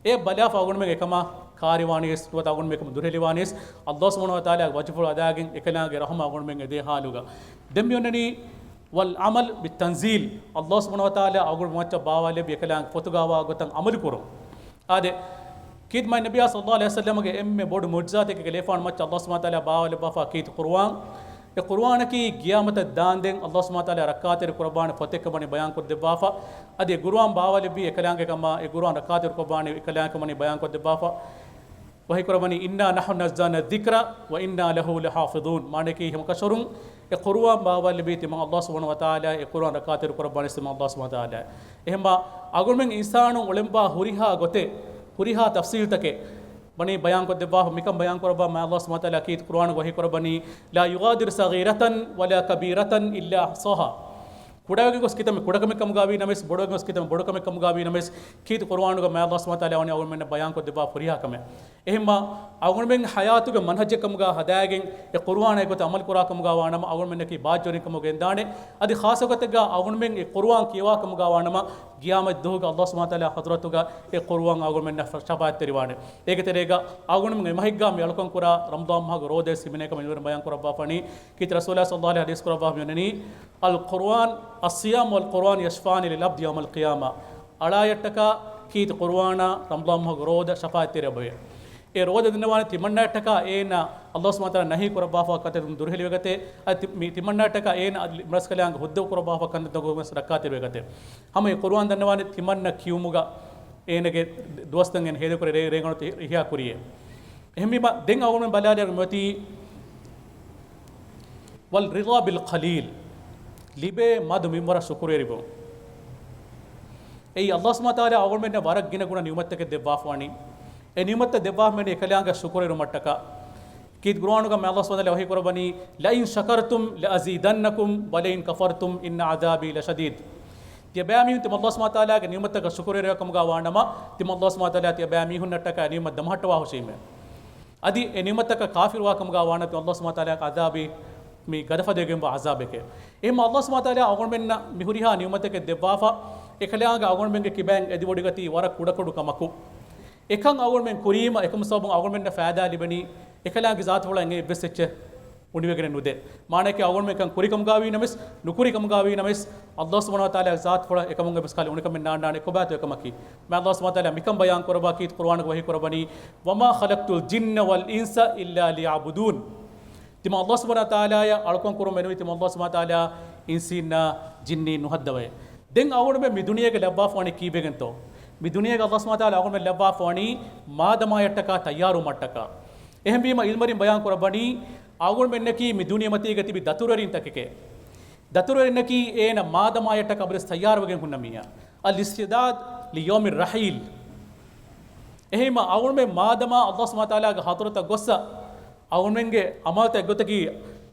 އެ ބަލާފަ އަޅުގަނޑުމެން އެކަމަށް ކާރިވާނީސް، ނުވަތަ އަޅުގަނޑުމެން އެކަމަށް ދުރުހެލިވާނީސް، އައްލާހު ސުބްޙާނަހޫ ވަތަޢާލާގެ ވަޖުފުޅު އަދާގެން އެކަލާނގެ ރަޙުމަ އަޅުގަނޑުމެން އެދޭ ޙާލުގަ. ދެން މި އޮންނަނީ، والعمل بالتنزيل، އައްލާހު ސުބްޙާނަހޫ ވަތަޢާލާ އަޅުގަނޑު މައްޗަށް ބާވާލެއްވި އެކަލާނގެ ފޮތުގަ ވާ ގޮތަށް ޢަމަލު ކުރުން. އާދެ، ކީރިތި މާތް ނަބިއްޔާ ޞައްލައްލާހު ޢަލައިހި ވަސައްލަމަގެ އެންމެ ބޮޑު މުޢުޖިޒާތެއް އެކަލޭފާނު މައްޗަށް އައްލާހު ސުބްޙާނަހޫ ވަތަޢާލާ ބާވާލައްވާފަ ކީރިތި ޤުރުއާން. އެ ޤުރުއާނަކީ ޤިޔާމަތަށް ދާންދެން އައްލާހު ސުބްޙާނަހޫ ވަތަޢާލާ ރައްކާތެރި ކުރައްވާނެ ފޮތެއްކަމަށް ވަނީ ބަޔާން ކޮށްދެއްވާފަ. އަދި އެ ޤުރުއާން ބާވާލެއްވީ އެކަލާނގެ ކަމަށް، އެ ޤުރުއާން ރައްކާތެރި ކުރައްވާނެ އެކަލާނގެ ކަމަށް ވަނީ ބަޔާން ކޮށްދެއްވާފަ. ވަޙީ ކުރައްވަނީ، إنا نحن نزلنا الذكر وإنا له لحافظون. މާނަޔަކީ ހަމަކަށަވަރުން އެ ޤުރުއާން ބާވާލެއްވީ ތިމާ އައްލާހު ސުބްޙާނަހޫ ވަތަޢާލާ، އެ ޤުރުއާން ރައްކާތެރި ކުރައްވާނީސް ތިމާ އައްލާހު ސުބްޙާނަހޫ ވަތަޢާލާ. އެހެންވާ އަޅުގަނޑުމެން އިންސާނުން އުޅެންވާ ހުރިހާ ގޮތެއް، ހުރިހާ ތަފްޞީލްތަކެއް ވަނީ ބަޔާން ކޮށްދެއްވާފަ، މިކަން ބަޔާން ކުރައްވާ މާތް އައްލާހު ސުބްޙާނަހޫ ވަތަޢާލާ ކީރިތި ޤުރުއާނުގަ ވަޙީ ކުރައްވަނީ، لا يغادر صغيرة ولا كبيرة إلا أحصاها. ކުޑަވެގެން ގޮސް ކިތަންމެ ކުޑަކަމެއް ކަމުގަ ވީ ނަމަވެސް، ބޮޑުވެގެން ގޮސް ކިތަންމެ ބޮޑުކަމެއް ކަމުގަ ވީ ނަމަވެސް، ކީރިތި ޤުރުއާނުގަ މާތް އައްލާހު ސުބްޙާނަހޫ ވަތަޢާލާ ވަނީ އަޅުގަނޑުމެންނަށް ބަޔާން ކޮށްދެއްވާ ފުރިހާ ކަމެއް. އެހެންވާ އަޅުގަނޑުމެން ޙަޔާތުގެ މަންހަޖެއް ކަމުގަ ހަދާގެން އެ ޤުރުއާނާ އެގޮތަށް ޢަމަލު ކުރާ ކަމުގަ ވާނަމަ، އަޅުގަނޑުމެންނަކީ ބާއްޖަވެރިން ކަމުގަ ގެންދާނެ. އަދި ޚާއްޞަ ގޮތެއްގަ އަޅުގަނޑުމެން އެ ޤުރުއާން ކިޔަވާ ކަމުގަ ވާނަމަ، ޤިޔާމަތް ދުވަހުގަ އައްލާހު ސުބްޙާނަހޫ ވަތަޢާލާ ޙަޟްރަތުގަ އެ ޤުރުއާން އަޅުގަނޑުމެންނަށް ޝަފާޢަތްތެރިވާނެ. އޭގެ ތެރޭގަ އަޅުގަނޑުމެން އެ މަހެއްގަ މި އަޅުކަން ކުރާ ރަމަޟާން މަހުގެ ރޯދަ ވެސް ހިމެނޭ ކަމަށް މިވަރު ބަޔާން ކުރައްވާފަނީ. ކީރިތި ރަސޫލާ ޞައްލައްލާހު ޢަލައިހި ވަސައްލަމް ޙަދީޘް ކުރައްވާފަ މި އޮންނަނީ، القرآن، الصيام والقرآن يشفعان للعبد يوم القيامة. އަޅާޔަށްޓަކާ ކީރިތި ޤުރުއާނާ ރަމަޟާން މަހުގެ ރޯދަ ޝަފާޢަތްތެރިވެވޭ. އެ ރޯދަ ދަންނަވާނެ ތިމަންނައަށްޓަކާ އޭނާ އައްލާހު ސުބްޙާނަހޫ ވަތަޢާލާ ނަހީ ކުރައްވާފަ ކަންތައްތަކުން ދުރުހެލިވެގަތޭ، އަދި ތި-، މި ތިމަންނައަށްޓަކާ އޭނާ އަދި މަސްކަލާނގެ ހުއްދަ ކުރައްވާފަ ކަންތައްތަކުން ވެސް ރައްކާތެރިވެގަތޭ. ހަމަ އެ ޤުރުއާން ދަންނަވާނެ ތިމަންނަ ކިޔުމުގަ އޭނަގެ ދުވަސްތައް އޭނަ ހޭދަކުރެ ރޭ-، ރޭގަނޑު އިޙްޔާ ކުރިޔޭ. އެހެންވީމަ ދެން އަޅުގަނޑުމެން ބަލާލިއިރު މިއޮތީ والرضا بالقليل، ލިބޭ މަދު މިންވަރަށް ޝުކުރުވެރިވުން. އެއީ އައްލާހު ސުބްޙާނަހޫ ވަތަޢާލާ އަޅުގަނޑުމެންނަށް ވަރަށް ގިނަ ގުނަ ނިޢުމަތްތަކެއް ދެއްވާފަވަނީ. އެ ނިޢުމަތްތައް ދެއްވާފަ މިވަނީ އެކަލާނގެ ޝުކުރުވެރިވުމަށްޓަކާ. ކީރިތި ޤުރުއާނުގަ މާތް އައްލާހު ސުބްޙާނަހޫ ވަތަޢާލާ ވަޙީ ކުރައްވަނީ، لئن شكرتم لأزيدنكم ولئن كفرتم إن عذابي لشديد. ތިޔަބައިމީހުން ތިމަ ﷲ ސުބްޙާނަހޫ ވަތަޢާލާގެ ނިޢުމަތަކަށް ޝުކުރުވެރިވާ ކަމުގަ ވާނަމަ، ތިމަ ﷲ ސުބްޙާނަހޫ ވަތަޢާލާ ތިޔަބައިމީހުންނަށްޓަކާ ނިޢުމަތް ދަމަހައްޓަވާ ހުށީމޭ. އަދި އެ ނިޢުމަތަކަށް ކާފިރުވާ ކަމުގަ ވާނަމަ، ތިމަ ﷲ ސުބްޙާނަހޫ ވަތަޢާލާގެ ޢަޛާބީ މި ގަދަފަދައިގެންވާ ޢަޛާބެކޭ. އެހެންމަ ﷲ ސުބްޙާނަހޫ ވަތަޢާލާ އަޅުގަނޑުމެންނަށް މި ހުރިހާ ނިޢުމަތެކެއް ދެއްވާފަ، އެކަލާނގެ އަޅުގަނޑުމެންގެ ކިބައިން އެދިވޮޑިގަތީ ވަރަށް ކުޑަކުޑަ ކަމަކު. އެކަން އަޅުގަނޑުމެން ކުރީމަ، އެކަމު ސަބަބުން އަޅުގަނޑުމެންނަށް ފައިދާ ލިބެނީ، އެކަލާނގެ ޒާތުފުޅަށް އެއްވެސް އެއްޗެއް އުނިވެގެނެއް ނުދޭ. މާނައަކީ އަޅުގަނޑުމެން އެކަން ކުރި ކަމުގައިވީ ނަމަވެސް، ނުކުރި ކަމުގައިވީ ނަމަވެސް، ﷲ ސުބްޙާނަހޫ ވަތަޢާލާގެ ޒާތުފުޅަށް އެކަމުން އެއްވެސް ކަހަލަ އުނިކަމެއް ނާންނާނެ. ކޮބާތޯ އެކަމަކީ؟ މާތް ﷲ ސުބްޙާނަހޫ ވަތަޢާލާ މިކަން ބަޔާން ކުރައްވާ ކީރިތި ޤުރުއާނުގަ ވަޙީ ކުރައްވަނީ، وما خلقت الجن والإنس إلا ليعبدون. ތިމަ ﷲ ސުބްޙާނަހޫ ވަތަޢާލާއަށް އަޅުކަން ކުރުމަށް މެނުވީ ތިމަ ﷲ ސުބްޙާނަހޫ ވަތަޢާލާ އިންސީންނާ ޖިންނީން ނުހައްދަވައޭ. ދެން އަޅުގަނޑުމެން މި ދުނިޔޭގަ ލައްވާފަވަނީ ކީއްވެގެންތޯ؟ މި ދުނިޔޭގަ ﷲ ސުބްޙާނަހޫ ވަތަޢާލާ އަޅުގަނޑުމެން ލައްވާފަވަނީ މާދަމާޔަށްޓަކާ ތައްޔާރުވުމަށްޓަކާ. އެހެންވީމަ ޢިލްމުވެރިން ބަޔާން ކުރައްވަނީ، އަޅުގަނޑުމެންނަކީ މި ދުނިޔެމަތީގަ ތިބި ދަތުރުވެރިންތަކެކޭ. ދަތުރުވެރިންނަކީ އޭނަ މާދަމާޔަށްޓަކާ އަބަދުވެސް ތައްޔާރުވެގެން ހުންނަ މީހާ. الاستعداد ليوم الرحيل. އެހެންވީމަ އަޅުގަނޑުމެން މާދަމާ ﷲ ސުބްޙާނަހޫ ވަތަޢާލާގެ ޙަޟްރަތަށް ގޮއްސަ، އަޅުގަނޑުމެންގެ ޢަމަލުތައް އެއްގޮތަކީ،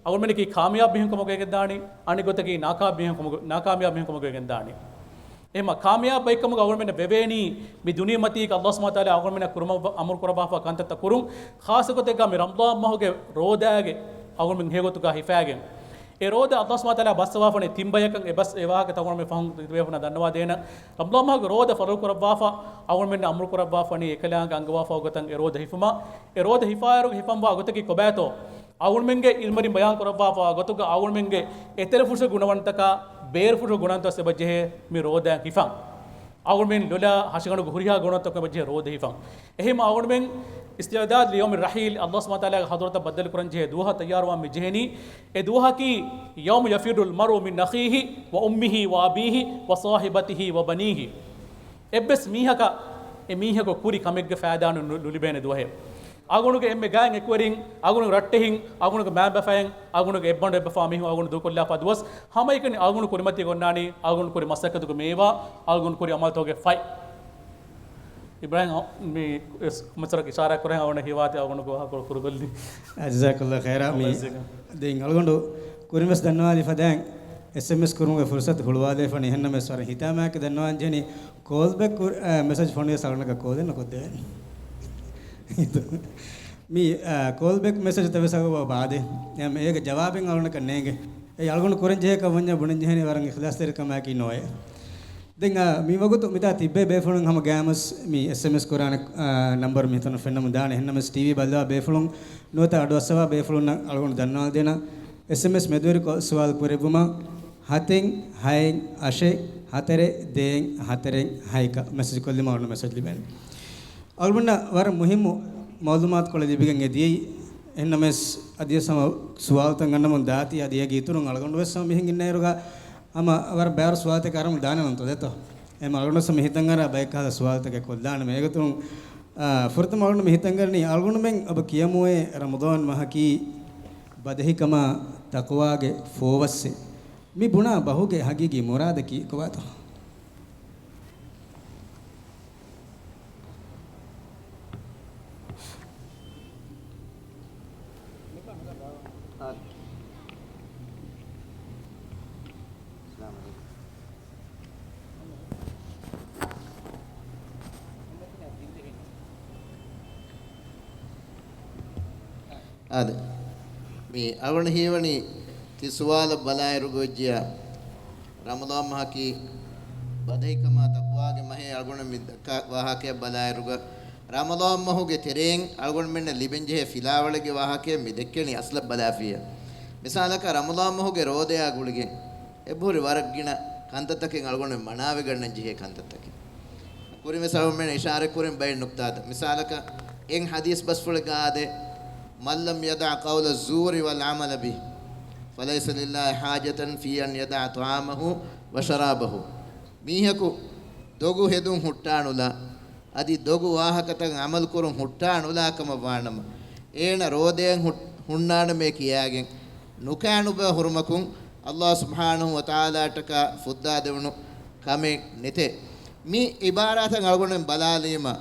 އަޅުގަނޑުމެންނަކީ ކާމިޔާބު މީހުން ކަމަކު ވެގެންދާނީ، އަނެއްގޮތަކީ ނާކާމިޔާބު މީހުން ކަމަކު، ނާކާމިޔާބު މީހުން ކަމަކު ވެގެންދާނީ. އެހެންވީމަ ކާމިޔާބު ބައެއްކަމުގަ އަޅުގަނޑުމެންނަށް ވެވޭނީ، މި ދުނިޔެމަތީގަ ﷲ ސުބްޙާނަހޫ ވަތަޢާލާ އަޅުގަނޑުމެންނަށް ކުރުމަށް ވަ-، އަމުރު ކުރައްވާފަ ކަންތައްތައް ކުރުން. ޚާއްޞަ ގޮތެއްގަ މި ރަމަޟާން މަހުގެ ރޯދާގެ އަޅުގަނޑުމެން ހެޔޮގޮތުގަ ހިފާގެން، އެ ރޯދަ ﷲ ސުބްޙާނަހޫ ވަތަޢާލާ ބައްސަވާފަނީ ތިން ބަޔަކަށް. އެ ބަސް އެ ވާހަކަ ތަ އަޅުގަނޑުމެން ފަހުން ތިބޭފުޅުންނަށް ދަންނަވާ ދޭނަން. ރަމަޟާން މަހުގެ ރޯދަ ފަރުޟު ކުރައްވާފަ، އަޅުގަނޑުމެންނަށް އަމުރު ކުރައްވާފަނީ އެކަލާނގެ އަންގަވާފަ ގޮތަށް އެ ރޯދަ ހިފުމަށް. އެ ރޯދަ ހިފާއިރު ހިފަންވާ ގޮތަކީ ކޮބާތޯ؟ އަޅުގަނޑުމެންގެ ޢިލްމުވެރިން ބަޔާން ކުރައްވާފަ ގޮތުގަ އަޅުގަނޑުމެންގެ އެތެރެފުށުގެ ގުނަވަންތަކާ ބޭރުފުށުގެ ގުނަވަންތައް އެބަޖެހޭ މި ރޯދައިން ހިފަން. އަޅުގަނޑުމެން ލޮލާ ހަށިގަނޑުގެ ހުރިހާ ގުނަވަންތަކުން އެބަޖެހޭ ރޯދަ ހިފަން. އެހެންވީމަ އަޅުގަނޑުމެން استعداد ليوم الرحيل، ﷲ ސުބްޙާނަހޫ ވަތަޢާލާގެ ޙަޟްރަތަށް ބައްދަލުކުރަން ޖެހޭ ދުވަހަށް ތައްޔާރުވާން މި ޖެހެނީ. އެ ދުވަހަކީ يوم يفر المرء من أخيه وأمه وأبيه وصاحبته وبنيه. އެއްވެސް މީހަކަށް އެ މީހަކު ކުރި ކަމެއްގެ ފައިދާ ނު-، ނު-، ނުލިބޭނެ ދުވަހެއް. އަޅުގަނޑުގެ އެންމެ ގާތް އެކުވެރިން، އަޅުގަނޑުގެ ރައްޓެހިން، އަޅުގަނޑުގެ މައިންބަފައިން، އަޅުގަނޑުގެ އެއްބަނޑު އެއްބަފާ މީހުން އަޅުގަނޑު ދޫކޮށްލާފަ ދުވަސް، ހަމައެކަނި އަޅުގަނޑު ކުރިމަތީގަ އޮންނާނީ އަޅުގަނޑު ކުރި މަސައްކަތުގެ މޭވާ، އަޅުގަނޑު ކުރި އަމަލުތަކުގެ ފަތް. އިބްރާހިމް، މި ކޮމެންޓްސަކަށް އިޝާރާތް ކުރަން އަޅުގަނޑަށް ހީވާތީ އަޅުގަނޑު ވާހަކަ ކުރު-، ކުރުކޮށްލީ. ޖަޒާކަﷲ ޚައިރާ. މި ދެން އަޅުގަނޑު ކުރިންވެސް ދަންނަވާލި ފަދައިން އެސްއެމްއެސް ކުރުމުގެ ފުރުސަތު ހުޅުވާލެވިފަނީ. އެހެންނަމަވެސް ވަރަށް ހިތާމައަކީ ދަންނަވާން ޖެހެނީ ކޯލް ބެކް ކުރ-، އަ، މެސެޖް ފޮނުވިޔަސް އަޅުގަނޑަކަށް ކޯލެއް ނުކޮށްދެވޭނެ. މި، އަ، ކޯލް ބެކް މެސެޖް ތެވެސް އަގު ބާދޭ. އެހެން އޭގެ ޖަވާބެއް އަޅުގަނޑަކަށް ނޭނގެ. އެ އަޅުގަނޑު ކުރަން ޖެހޭ ކަން ވަންޏާ ބުނަން ޖެހެނީ ވަރަށް އިޚްލާޞްތެރިކަމާއެކީ ނޯއޭ. ދެން، އާ، މި ވަގުތު މިތާ ތިއްބޭ ބޭފުޅުން ހަމަ ގައިމުވެސް މި އެސްއެމްއެސް ކުރާނެ، އާ، ނަންބަރު މިތަނުން ފެންނަމުން ދާނެ. އެހެންނަމަވެސް ޓީވީ ބައްލަވާ ބޭފުޅުން ނުވަތަ އަޑުއައްސަވާ ބޭފުޅުންނަށް އަޅުގަނޑު ދަންނަވާލަދޭނަން. އެސްއެމްއެސް މެދުވެރިކޮށް ސުވާލު ކުރެއްވުމަށް ހަތެއް ހައެއް އަށެއް ހަތަރެއް ދޭއް ހަތަރެއް ހައެއް އަށް މެސެޖް ކޮށްލީމަ އަޅުގަނޑު މެސެޖް ލިބޭނެ. އަޅުގަނޑަށް ވަރަށް މުހިއްމު މައުލޫމާތުކޮޅެއް ލިބިގެން އެ ދިޔައީ. އެހެންނަމަވެސް އަދިވެސް ހަމަ ސުވާލުތައް ގަންނަމުން ދާތީ އަދި އޭގެ އިތުރުން އަޅުގަނޑުވެސް ހަމަ މިހެން އިންނައިރުގަ ހަމަ ވަރަށް ބައިވަރު ސުވާލުތަކެއް އަރަމުން ދާނެ ނޫންތޯ ދެތޯ؟ އެހެން އަޅުގަނޑުވެސް ހަމަ ހިތަށް އަރާ ބައެއް ކަހަލަ ސުވާލުތަކެއް ކޮށްލާނަމޭ. އޭގެ އިތުރުން، އާ، ފުރަތަމަ އަޅުގަނޑު މި ހިތަށް އަރަނީ އަޅުގަނޑުމެން އެބަ ކިޔަމުވޭ ރަމަޟާން މަހަކީ ބަދަހިކަމާ ތަޤްވާގެ ފޯވައްސެއް. މި ބުނާ ބަހުގެ ހަގީގީ މުރާދަކީ ކޮބާތޯ؟ އާދެ. މި އަޅުގަނޑު ހީވަނީ ތި ސުވާލަށް ބަލާއިރުގަ ވެއްޖިޔާ، ރަމަޟާން މަހަކީ ބަދަހިކަމާ ތަޤްވާގެ މަހޭ. އަޅުގަނޑު މި ދައްކާ ވާހަކަޔަށް ބަލާއިރުގަ، ރަމަޟާން މަހުގެ ތެރެއިން އަޅުގަނޑުމެންނަށް ލިބެންޖެހޭ ފިލާވަޅެއްގެ ވާހަކަޔަށް މި ދެއްކެނީ އަސްލަށް ބަލާފިއްޔާ. މިސާލަކަށް ރަމަޟާން މަހުގެ ރޯދަޔާ ގުޅިގެން އެބަހުރި ވަރަށް ގިނަ ކަންތައްތަކެއް އަޅުގަނޑުމެން މަނާވެގަންނަން ޖެހޭ ކަންތައްތަކެއް. ކުރިންވެސް އަޅުގަނޑުމެން އިޝާރަތް ކުރިން ބައެއް ނުކްތާތައް. މިސާލަކަށް އެއް ޙަދީޘް ބަސްފުޅެއްގަ އާދޭ، من لم يدع قول الزور والعمل به فليس لله حاجة في أن يدع طعامه وشرابه. މީހަކު ދޮގު ހެދުން ހުއްޓާނުލާ، އަދި ދޮގު ވާހަކަތައް ޢަމަލުކުރުން ހުއްޓާނުލާ ކަމަށް ވާނަމަ، އޭނަ ރޯދައިން ހު-، ހުންނާނަމޭ ކިޔާގެން ނުކާނުބަ ހުރުމަކުން، ﷲ ސުބްޙާނަހޫ ވަތަޢާލާއަށްޓަކާ ފުއްދާދެވުނު ކަމެއް ނެތޭ. މި ޢިބާރާތަށް އަޅުގަނޑުމެން ބަލާލީމަ،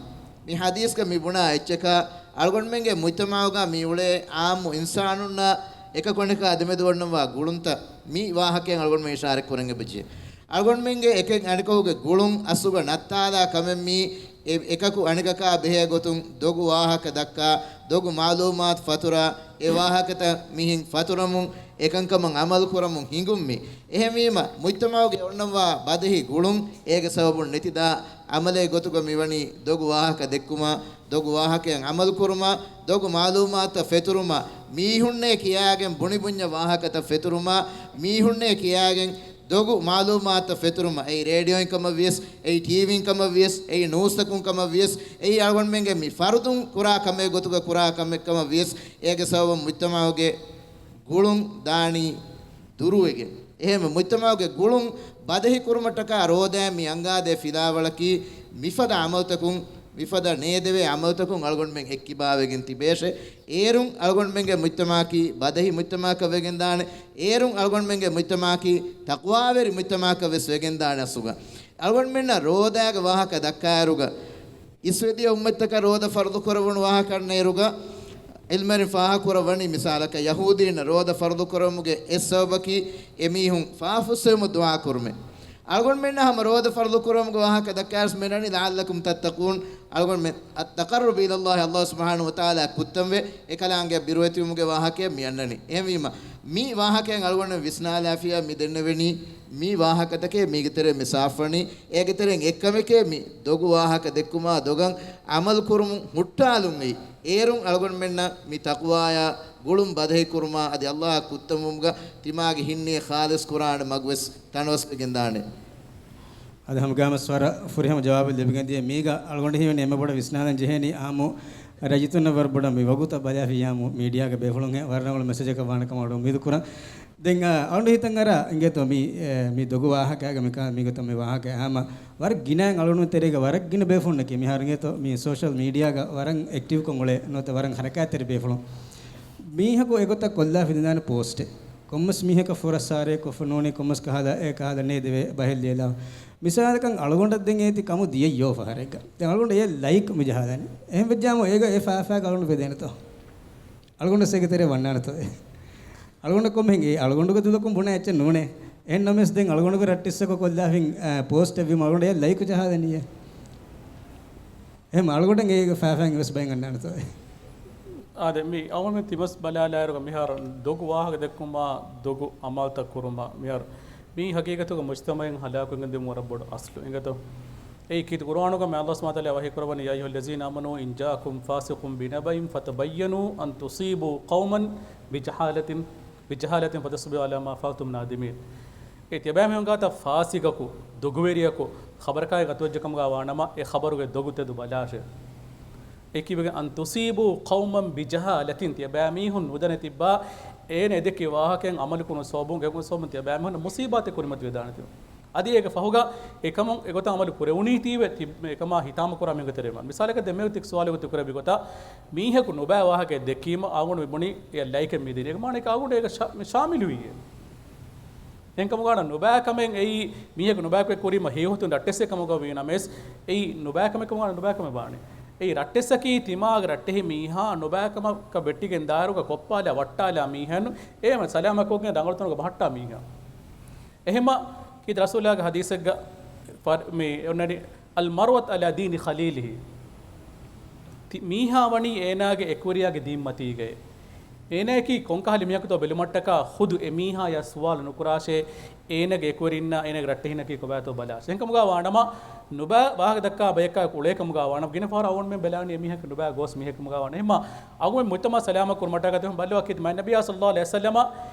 މި ޙަދީޘްގަ މި ބުނާ އެއްޗަކާ، އަޅުގަނޑުމެންގެ މުޖްތަމަޢުގަ މި އުޅޭ ޢާއްމު އިންސާނުންނާ އެކަކުނިކާ ދެމެދު ވަންނަންވާ ގުޅުންތައް މި ވާހަކައިން އަޅުގަނޑުމެން އިޝާރަތް ކުރަން އެބަޖެހޭ. އަޅުގަނޑުމެންގެ އެކެއް އަނެކަކުގެ ގުޅުން އަސްލުގަ ނައްތާލާ ކަމެއް މީ، އެ-، އެކަކު އަނެކަކާ ބެހޭ ގޮތުން ދޮގު ވާހަކަ ދައްކާ، ދޮގު މައުލޫމާތު ފަތުރާ، އެ ވާހަކަތައް މިހެން ފަތުރަމުން، އެކަންކަމަށް އަމަލު ކުރަމުން ހިނގުން މީ. އެހެންވީމަ، މުޖްތަމަޢުގެ އޮންނަންވާ ބަދަހި ގުޅުން އޭގެ ސަބަބުން ނެތިދާ އަމަލެއް ގޮތުގަ މިވަނީ ދޮގު ވާހަކަ ދެއްކުމާ، ދޮގު ވާހަކައިން އަމަލު ކުރުމާ، ދޮގު މައުލޫމާތުތައް ފެތުރުމާ، މީހުންނޭ ކިޔާގެން ބުނި ބުންޏަ ވާހަކަތައް ފެތުރުމާ، މީހުންނޭ ކިޔާގެން ދޮގު މައުލޫމާތުތައް ފެތުރުމަށް، އެއީ ރޭޑިއޯއިން ކަމަށް ވިޔަސް، އެއީ ޓީވީއިން ކަމަށް ވިޔަސް، އެއީ ނޫސްތަކުން ކަމަށް ވިޔަސް، އެއީ އަޅުގަނޑުމެންގެ މި ފަރުދުން ކުރާ ކަމެއް ގޮތުގަ ކުރާ ކަމެއް ކަމަށް ވިޔަސް، އޭގެ ސަބަބުން މުޖްތަމަޢުގެ ގުޅުން ދާނީ ދުރުވެގެން. އެހެންވެ، މުޖްތަމަޢުގެ ގުޅުން ބަދަހި ކުރުމަށްޓަކާ ރޯދައިން މި އަންގާދޭ ފިލާވަޅަކީ، މިފަދަ ޢަމަލުތަކުން، މިފަދަ ނޭދެވޭ ޢަމަލުތަކުން އަޅުގަނޑުމެން އެއްކިބާވެގެން ތިބޭށޭ. އޭރުން އަޅުގަނޑުމެންގެ މުޖްތަމަޢަކީ ބަދަހި މުޖްތަމަޢަކަށް ވެގެންދާނެ. އޭރުން އަޅުގަނޑުމެންގެ މުޖްތަމަޢަކީ ތަޤްވާވެރި މުޖްތަމަޢަކަށް ވެސް ވެގެންދާނެ އަސްލުގަ. އަޅުގަނޑުމެންނަށް ރޯދާގެ ވާހަކަ ދައްކާއިރުގަ، އިސްވެދިޔަ އުއްމަތްތަކަށް ރޯދަ ފަރުޟު ކުރެވުނު ވާހަކަ އަންނައިރުގަ، ޢިލްމުވެރިން ފާހަގަކުރައްވަނީ މިސާލަކަށް، ޔަހޫދީންނަށް ރޯދަ ފަރުޟު ކުރެވުމުގެ އެއް ސަބަބަކީ އެމީހުން ފާފުއްސެވުމަށް ދުޢާ ކުރުމޭ. އަޅުގަނޑުމެންނަށް ހަމަ ރޯދަ ފަރުޟު ކުރުމުގެ ވާހަކަ ދައްކާއިރުވެސް މިއަންނަނީ لعلكم تتقون، އަޅުގަނޑުމެން التقرب إلى الله، ﷲ ސުބްޙާނަހޫ ވަތަޢާލާ ކުއްތަންވެ އެކަލާނގެ ބިރުވެތިވުމުގެ ވާހަކައެއް މިއަންނަނީ. އެހެންވީމަ، މި ވާހަކައިން އަޅުގަނޑުމެން ވިސްނާލާފިޔާ މި ދެންނެވެނީ މި ވާހަކަތަކެއް މީގެ ތެރެއިން މި ސާފުވަނީ. އޭގެ ތެރެއިން އެއްކަމެކޭ މި ދޮގު ވާހަކަ ދެއްކުމާ ދޮގަށް ޢަމަލު ކުރުމުން ހުއްޓާލުން އެއީ. އޭރުން އަޅުގަނޑުމެންނަށް މި ތަޤްވާޔާ ގުޅުން ބަދަހި ކުރުމާ އަދި ﷲ އާ ކުއްތަންވުމުގަ ތިމާގެ ހިންނިޔަތް ޚާލިޞް ކުރާނެ މަގުވެސް ތަނަވަސްވެގެންދާނެ. އަދި ހަމަ ގާމަސް ވަރަށް ފުރިހަމަ ޖަވާބެއް ލިބިގެންދިޔަ. މީގަ އަޅުގަނޑު ހީވަނީ އެންމެ ބޮޑަށް ވިސްނާލަން ޖެހޭނީ އާއްމު ރައްޔިތުންނަށް ވަރަށް ބޮޑަށް މި ވަގުތަށް ބަލާފިއްޔާމު މީޑިއާގެ ބޭފުޅުން ވަރަށް ރަނގަޅު މެސެޖަކަށް ވާނެ ކަމަށް އުއްމީދު ކުރަން. ދެން، އާ، އަޅުގަނޑު ހިތަށް އަރާ އިނގޭތޯ މި، އެ، މި ދޮގު ވާހަކައިގަ މިކާ މީގޮތަށް މި ވާހަކަ ހަމަ ވަރަށް ގިނައިން އަޅުގަނޑު ތެރޭގަ ވަރަށް ގިނަ ބޭފުޅުންނަކީ މިހާރު އިނގޭތޯ މި ސޯޝަލް މީޑިއާގަ ވަރަށް އެކްޓިވްކޮށް އުޅޭ ނުވަތަ ވަރަށް ހަރަކާތްތެރި ބޭފުޅުން. މީހަކު އެގޮތަށް ކޮށްލާފި ދެން ދާނެ ޕޯސްޓެއް. ކޮންމެސް މީހަކަށް ފުރައްސާރައެއް ކޮށްފަ ނޫނީ ކޮންމެސް ކަހަލަ އެ ކަހަލަ ނޭދެވޭ ބަހެއް ލިޔެލާ. މިސާލަކަށް އަޅުގަނޑަށް ދެން އޭތި ކަމު ދިޔައްޔޯ ފަހަރެއްގަ. ދެން އަޅުގަނޑަށް އެ ލައިކް މި ޖަހާލަނީ. އެހެން ވެއްޖާމު އޭގަ އެ ފާފާގަ އަޅުގަނޑު ފެދޭނެތޯ. އަޅުގަނޑަށް އޭގެ ތެރޭ ވަންނާނެތޯ އެ. އަޅުގަނޑަށް ކޮންމެހެން އެ އަޅުގަނޑުގެ ދުލަކުން ބުނާ އެއްޗެއް ނޫނޭ. އެހެން ނަމަވެސް ދެން އަޅުގަނޑުގެ ރައްޓެއްސަކު ކޮށްލާފިން، އާ، ޕޯސްޓެއް ވީމަ އަޅުގަނޑަށް އެ ލައިކު ޖަހާލަނީ އެ. އެހެން އަޅުގަނޑަށް އޭގެ ފާފާއިން ވެސް ބައެއް އަންނާނެތޯ އެ. އާދެ، މި އަވަމެން ތިމަސް ބަލާލާއިރުގަ މިހާރު ދޮގު ވާހަކަ ދެއްކުމާ، ދޮގު އަމާލުތައް ކުރުމާ، މިހާރު މީ ހަގީގަތުގަ މުޖްތަމަޢެއް ހަލާކުވެގެން ދިޔުމު ވަރަށް ބޮޑު އަސްލު އިނގޭތޯ. އެއީ ކީރިތި ޤުރުއާނުގަ މި ﷲ ސުބްޙާނަހޫ ވަތަޢާލާ ވަޙީ ކުރައްވަނީ، يا أيها الذين آمنوا إن جاءكم فاسق بنبأ فتبينوا أن تصيبوا قوما بجهالة، بجهالة فتصبحوا على ما فعلتم نادمين. އޭ ތިޔަބައިމީހުން ގާތަށް ފާސިޤަކު، ދޮގުވެރިޔަކު، ޚަބަރަކާއި ގަތުވެއްޖެ ކަމުގަ ވާނަމަ، އެ ޚަބަރުގެ ދޮގު ތެދު ބަލާށޭ. އެކީވެގެން، أن تصيبوا قوما بجهالة، ތިޔަބައިމީހުން ނުދަނެ ތިއްބާ، އޭނަ އެދެއްކި ވާހަކައިން ޢަމަލު ކުރުނު ސަބަބުން، ގެންގުން ސަބަބުން ތިޔަބައިމީހުން މުޞީބާތެއް ކުރިމަތިވެދާނެތީ. އަދި އޭގެ ފަހުގަ އެކަމުން އެގޮތަށް ޢަމަލު ކުރެވުނީތީވެ، ތި-، އެކަމާ ހިތާމަ ކުރާ މީހުންގެ ތެރޭ ވާން. މިސާލަކަށް ދެން މި ތި ސުވާލުގަ ތި ކުރެއްވި ގޮތަށް، މީހަކު ނުބައި ވާހަކައެއް ދެއްކީމަ އަޅުގަނޑު މި ބުނީ އެ ލައިކެއް މި ދިނީ. އޭގެ މާނައަކީ އަޅުގަނޑު އޭގަ ޝާ-، މި ޝާމިލުވީ. އެހެންކަމުގަ ނުބައި ކަމެއް އެއީ މީހަކު ނުބައިކަމެއް ކުރީމަ ހެޔޮހޮތުން ރައްޓެއްސެއް ކަމުގަ ވީނަމަވެސް، އެއީ ނުބައިކަމެއް ކަމުގަ ނުބައިކަމެއް ވާނެ. އެއީ ރައްޓެއްސަކީ ތިމާގެ ރައްޓެހި މީހާ ނުބައިކަމަކަށް ވެއްޓިގެން ދާއިރުގަ ކޮއްޕާލާ ވައްޓާލާ މީހާ ނޫން، އޭމަ ސަލާމަތްކޮށްގެން ރަނގަޅު ތަނުގަ ބަހައްޓާ މީހާ. އެހެންމަ ކީރިތި ރަސޫލާގެ ޙަދީޘެއްގަ ފަރ-، މި އޮންނަނީ، المرء على دين خليله. ތި-، މީހާ ވަނީ އޭނާގެ އެކުވެރިޔާގެ ދީންމަތީގައޭ. އޭނާއަކީ ކޮންކަހަލަ މީހަކުތޯ ބެލުމަށްޓަކާ ޚުދު އެމީހާޔާ ސުވާލު ނުކުރާށޭ، އޭނާގެ އެކުވެރިންނާ އޭނާގެ ރައްޓެހިންނަކީ ކޮބާތޯ ބަލާށޭ. އެހެންކަމުގަ ވާނަމަ، ނުބައި ވާހަކަ ދައްކާ ބަޔަކާ އުޅޭ ކަމުގަ ވާނަމަ، ގިނަ ފަހަރަށް އަޅުގަނޑުމެން ބަލާނީ އެމީހަކު ނުބައި ގޯސް މީހެއް ކަމުގަ ވާނަމަ. އެހެންމަ އަޅުގަނޑު މުޖްތަމަޢަށް ސަލާމަތް ކުރުމަށްޓަކާ ތިމަން ބައްލަވާ ކީރިތި ނަބިއްޔާ ޞައްލައްލާހު ޢަލައިހި ވަސައްލަމަ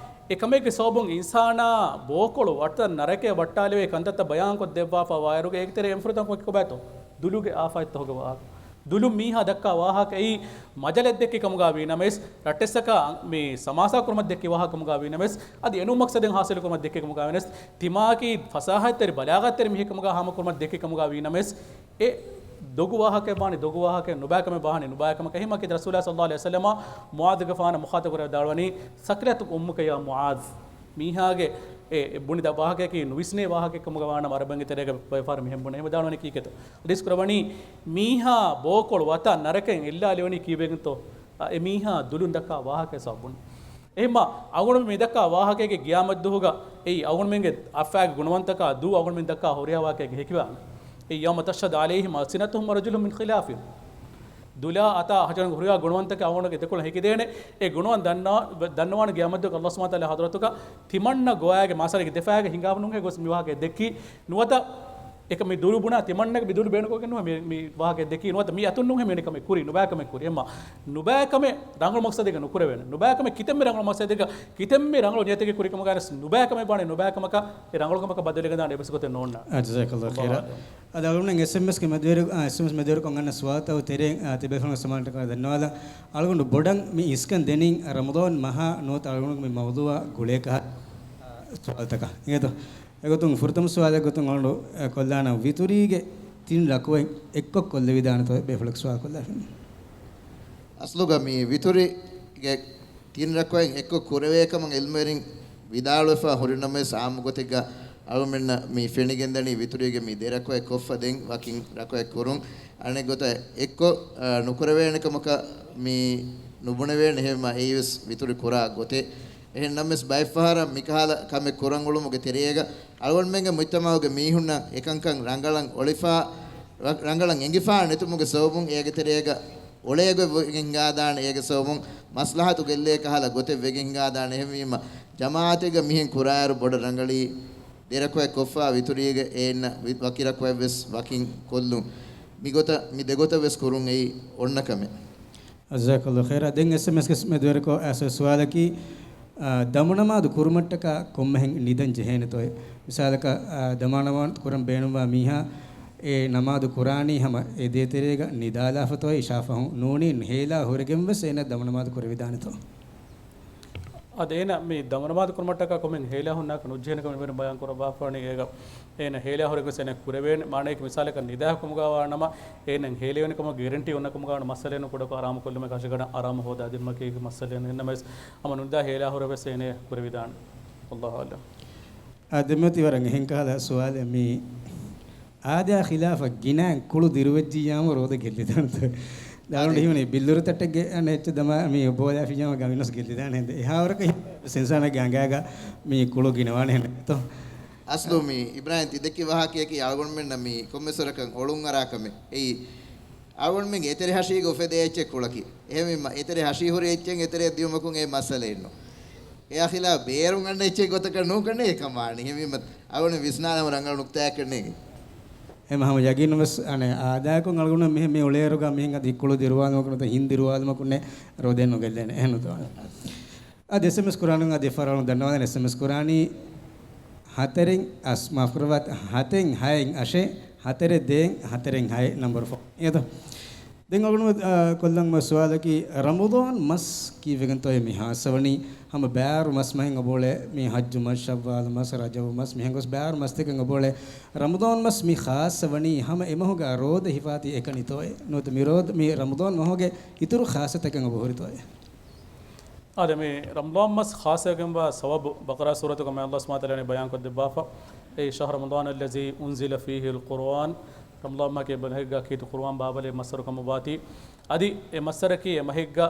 އެ ކަމެއްގެ ސަބަބުން އިންސާނާ ބޯކޮޅު ވައްޓަށް ނަރަކަޔަށް ވައްޓާލެވޭ ކަންތައްތައް ބަޔާންކޮށްދެއްވާފަ ވާއިރުގަ އޭގެ ތެރޭ އެންފުރަތަމަ ކޮށްކި ކޮބާތޯ؟ ދުލުގެ އާފާތްތަކުގެ ވާހަކަ. ދުލުން މީހާ ދައްކާ ވާހަކަ އެއީ މަޖަލެއް ދެއްކި ކަމުގަ ވީނަމަވެސް، ރައްޓެއްސަކާ މި ސަމާސާ ކުރުމަށް ދެއްކި ވާހަކަ ކަމުގަ ވީނަމަވެސް، އަދި އެނޫން މަޤްޞަދެއް ޙާޞިލު ކުރުމަށް ދެއްކި ކަމުގަ ވީނަމަވެސް، ތިމާއަކީ ފަޞާޙަތްތެރި ބަލާޣަތްތެރި މީހެއް ކަމުގަ ހާމަ ކުރުމަށް ދެއްކި ކަމުގަ ވީނަމަވެސް، އެ ދޮގު ވާހަކައެއް ވާނީ ދޮގު ވާހަކައެއް، ނުބައިކަމެއް ވާނީ ނުބައިކަމަކަށް. އެހެންމަ ކީރިތި ރަސޫލާ ޞައްލައްލާހު ޢަލައިހި ވަސައްލަމަ މުޢާޛުގެފާނަށް މުޚާޠަބު ކުރެވިދާޅުވަނީ، ثقلتك أمك يا معاذ. މީހާގެ އެ، އެ ބުނި ދަ ވާހަކައަކީ ނުވިސްނޭ ވާހަކައެއް ކަމުގަ ވާނަމަ ޢަރަބަންގެ ތެރޭގަ ބައެއް ފަހަރު މިހެން ބުނޭ. އެހެން ވިދާޅުވަނީ ކީކޭތޯ؟ ޙަދީޘް ކުރައްވަނީ، މީހާ ބޯކޮޅު ވަތަށް ނަރަކައިން އެއްލާލެވެނީ ކީއްވެގެންތޯ؟ އަ، އެ މީހާ ދުލުން ދައްކާ ވާހަކައެއް ސަބަބުން. އެހެންމާ އަޅުގަނޑުމެން މި ދައްކާ ވާހަކައިގެ ގިޔާމަތްދުވަހުގަ އެއީ އަޅުގަނޑުމެންގެ އަފާގެ ގުނަވަންތަކާ ދޫ އަޅުގަނޑުމެން ދައްކާ ހުރިހާ ވާހަކައެއްގެ ހެކިވާނެ. އެއީ يوم تشهد عليهم ألسنتهم وأرجلهم من خلاف. ދުލާ އަތާ ހަޖަން ހުރިހާ ގުނަވަންތަކެއް އަޅުގަނޑުގެ ދެކޮޅަށް ހެކިދޭނެ. އެ ގުނަވަން ދަންނަ-، ދަންނަވާނެ ގިޔާމަތްދުވަހު ﷲ ސުބްޙާނަހޫ ވަތަޢާލާ ޙަޟްރަތުގަ ތިމަންނަ ގޮވާގެ މާސަރެގެ ދެފާގެ ހިނގާފަ ނޫންހޭ ގޮސް މި ވާހަކަ ދެއްކީ. ނުވަތަ އެކަ މި ދުލު ބުނާ ތިމަންނަގެ މި ދުލު ބޭނުންކޮށްގެން ނުވެ މި، މި ވާހަކަ ދެއްކީ. ނުވަތަ މި އަތުން ނޫންހޭ މިވެނި ކަމެއް ކުރީ، ނުބައިކަމެއް ކުރީ. އެމާ ނުބައިކަމެއް ރަނގަޅު މަޤްޞަދެއްގަ ނުކުރެވޭނެ. ނުބައިކަމެއް ކިތަންމެ ރަނގަޅު މަޤްޞަދެއްގަ، ކިތަންމެ ރަނގަޅު ނިޔަތެއްގެ ކުރިކަމުގަ ނުބައިކަމެއް ވާނެ، ނުބައިކަމަކަށް އެ ރަނގަޅުކަމަކަށް ބަދަލުވެގެންދާނެ އެއްވެސް ގޮތެއް ނޯންނާނެ. ޖަޒާކަﷲ ޚައިރާ. އަދި އަޅުގަނޑުމެން އެސްއެމްއެސްގެ މެދުވެރި-، އާ، އެސްއެމްއެސް މެދުވެރިކޮށް އަންނަ ސުވާލުތައް ތެރެއިން، އާ، ތިބޭފުޅުން ސަމާލަކަށް ދަންނަވާލަން. އަޅުގަނޑު ބޮޑަށް މި އިސްކަން ދެނީ ރަމަޟާން މަހާ ނުވަތަ އަޅުގަނޑު މި މައުޟޫޢާ ގުޅޭކަހަލަ، އާ، ސުވާލުތަކަށް. އިނގޭތޯ؟ އެގޮތުން ފުރަތަމަ ސުވާލެއް ގޮތުން އަޅުގަނޑު، އެ، ކޮށްލާނަން ވިތުރީގެ ތިން ރަކުޢަތް އެއްކޮށް ކޮށްލެވިދާނެތޯ ބޭފުޅަކު ސުވާލު ކޮށްލާފިން. އަސްލުގަ މި ވިތުރީގެ ތިން ރަކުޢަތް އެއްކޮށް ކުރެވޭ ކަމަށް ޢިލްމުވެރިން ވިދާޅުވެފަ ހުރިނަމަވެސް، ޢާއްމު ގޮތެއްގަ އަޅުމެންނަށް މި ފެނިގެންދަނީ ވިތުރީގެ މި ދެ ރަކުޢަތް ކޮށްފަ ދެން ވަކިން ރަކުޢަތް ކުރުން. އަނެއް ގޮތަށް އެއްކޮށް، އަ، ނުކުރެވޭނެ ކަމަކަށް މި ނުބުނެވޭނެ. އެހެންވީމަ އެއީވެސް ވިތުރި ކުރާ ގޮތެއް. އެހެން ނަމަވެސް ބައެއްފަހަރަށް މިކަހަލަ ކަމެއް ކުރަން އުޅުމުގެ ތެރޭގަ އަޅުގަނޑުމެންގެ މުޖްތަމަޢުގެ މީހުންނަށް އެކަންކަން ރަނގަޅަށް އޮޅިފާ، ރަ-، ރަނގަޅަށް އެނގިފާ ނެތުމުގެ ސަބަބުން އޭގެ ތެރޭގަ އޮޅޭގޮތް ވެގެން ހިނގާދާނެ. އޭގެ ސަބަބުން މަސްލަހަތު ގެއްލޭ ކަހަލަ ގޮތެއް ވެގެން ހިނގާދާނެ. އެހެންވީމަ ޖަމާޢަތެއްގަ މިހެން ކުރާއިރު ބޮޑަށް ރަނގަޅީ ދެ ރަކުޢަތް ކޮށްފަ ވިތުރީގެ އޭނަ ވި-، ވަކި ރަކުޢަތްވެސް ވަކިން ކޮށްލުން. މިގޮތަށް، މި ދެގޮތަށް ވެސް ކުރުން އެއީ އޮންނަ ކަމެއް. ޖަޒާކަﷲ ޚައިރާ. ދެން އެސްއެމްއެސްގެ މެދުވެރިކޮށް އައިސް ސުވާލަކީ، އާ، ދަމުނަމާދު ކުރުމަށްޓަކާ ކޮންމެހެން ނިދަން ޖެހޭނެތޯއޭ؟ މިސާލަކަށް، އާ، ދަމުނަމާދު ކުރަން ބޭނުންވާ މީހާ އެ ނަމާދު ކުރާނީ ހަމަ އެ ދޭތެރޭގަ ނިދާލާފަތޯއޭ އިޝާ ފަހުން؟ ނޫނީ ހޭލާ ހުރެގެންވެސް އޭނަ ދަމުނަމާދު ކުރެވިދާނެތޯ؟ އަދި އޭނަ މި ދަމުނަމާދު ކުރުމަށްޓަކާ ކޮންމެހެން ހޭލާ ހުންނާކަށް ނުޖެހޭނެ ކަމަށް އިމާމު ބަޔާން ކުރައްވާފަވަނީ އޭގަ އޭނަ ހޭލާ ހުރެގެން ވެސް އޭނަ ކުރެވޭނެ. މާނައަކީ މިސާލަކަށް ނިދާ ކުރުމުގަ ވާނަމަ އޭނަ ހޭލެވޭނެ ކަމަށް ގެރެންޓީ އޮންނަ ކަމުގަ ވާނަމަ މައްސަލައެއް ނޫން. ކުޑަކޮށް ހަރާމު ކޮށްލުމެއް ކަށިގަނޑަށް ހަރާމު ހޯދާދިނުމަކީ މައްސަލައެއް ނޫން. އެހެންނަމަވެސް ހަމަ ނުނިދާ ހޭލާ ހުރެވެސް އޭނަ ކުރެވިދާނެ. ވައްލާހު އަޢްލަމް. އާ، ދެމެދު ވަރަށް އެހެން ކަހަލަ ސުވާލެއް މީ. އާދަޔާ ޚިލާފަށް ގިނައިން ކުޅު ދިރުވެއްޖިއްޔާމު ރޯދަ ގެއްލިދާނެތަ؟ ދާނު އަދި ހީވަނީ ބިއްލޫރު ތައްޓެއްގެ އަނެއްޗެއް ދަމާ މީ އޮބޯލާފިއްޔާމު ގަމިނަސް ގެއްލިދާނެ ހެންދެ. އެހާވަރަކަށް ހި-، އިންސާނެއްގެ އަނގާގަ މީ ކުޅު ގިނަވާނެ ހެން ތޯ؟ އަސްލު މީ އިބްރާހިމް ތި ދެއްކި ވާހަކަޔަކީ އަޅުގަނޑުމެންނަށް މީ ކޮންމެސް ވަރަކަށް އޮޅުންއަރާ ކަމެއް. އެއީ އަޅުގަނޑުމެންގެ އެތެރެ ހަށީގަ އުފެދޭ އެއްޗެއް ކުޅަކީ. އެހެންވީމަ އެތެރެ ހަށީ ހުރި އެއްޗެއް އެތެރެއަށް ދިޔުމަކުން އެ މައްސަލައެއް ނޫން. އެއާ ޚިލާފަށް ބޭރުން އަންނަ އެއްޗެއް ގޮތަކަށް ނޫން ކަންނޭނގެ ކަމާނީ. އެހެންވީމަ އަޅުގަނޑު ވިސްނާލަން ރަނގަޅު ނުކުތާއެއް ކަންނޭނގެ. އެހެން ހަމަ ޔަގީނުން ވެސް އަނެއް އާދައަކުން އަޅުގަނޑު މިހެން މި އުޅޭއިރުގަ މިހެން އަދި ކުޅު ދިރުވާލުމަކުން ނުވަތަ ހިން ދިރުވާލުމަކުންނޭ ރޯދައެއް ނުގެއްލޭނެ. އެހެން ނުތޯ؟ އަދި އެސްއެމްއެސް ކުރާނުން އަދި ފަރާޅުން ދަންނަވާލަން. އެސްއެމްއެސް ކުރާނީ ހަތެއް އަސް، މާފު ކުރައްވާ، ހަތެއް ހައެއް އަށެއް، ހަތެއް ދޭއް ހަތެއް ހައެއް ނަންބަރު ފޯ. އިނގޭތޯ؟ ދެން އަޅުގަނޑު، އާ، ކޮށްލަން ސުވާލަކީ، ރަމަޟާން މަސް ކީއްވެގެންތޯއޭ މި ހާއްސަވަނީ؟ ހަމަ ބާރު މަސް މަހެއް އޮބޯޅޭ މި ޙައްޖު މަސް، ޝައްވާލު މަސް، ރަޖަބު މަސް، މިހެން ގޮސް ބާރު މަސްތަކެއް އޮބޯޅޭ ރަމަޟާން މަސް މި ޚާއްޞަވަނީ ހަމަ އެމަހުގަ ރޯދަ ހިފާތީ އެކަނިތޯއޭ؟ ނުވަތަ މި ރޯދަ، މި ރަމަޟާން މަހުގެ އިތުރު ޚާއްޞަތަކެއް އޮބަ ހުރިތޯއޭ؟ އާދެ، މި ރަމަޟާން މަސް ޚާއްޞަވެގެންވާ ސަބަބު ބަޤަރާ ސޫރަތުގަ މާތް ﷲ ސުބްޙާނަހޫ ވަތަޢާލާ ބަޔާންކޮށްދެއްވާފަ. އެއީ، شهر رمضان الذي أنزل فيه القرآن، ރަމަޟާން މަހަކީ އެ މަހެއްގަ ކީރިތި ޤުރުއާން ބާވާލެވޭ މައްސަރު ކަމަށް ވާތީ. އަދި އެ މައްސަރަކީ އެ މަހެއްގަ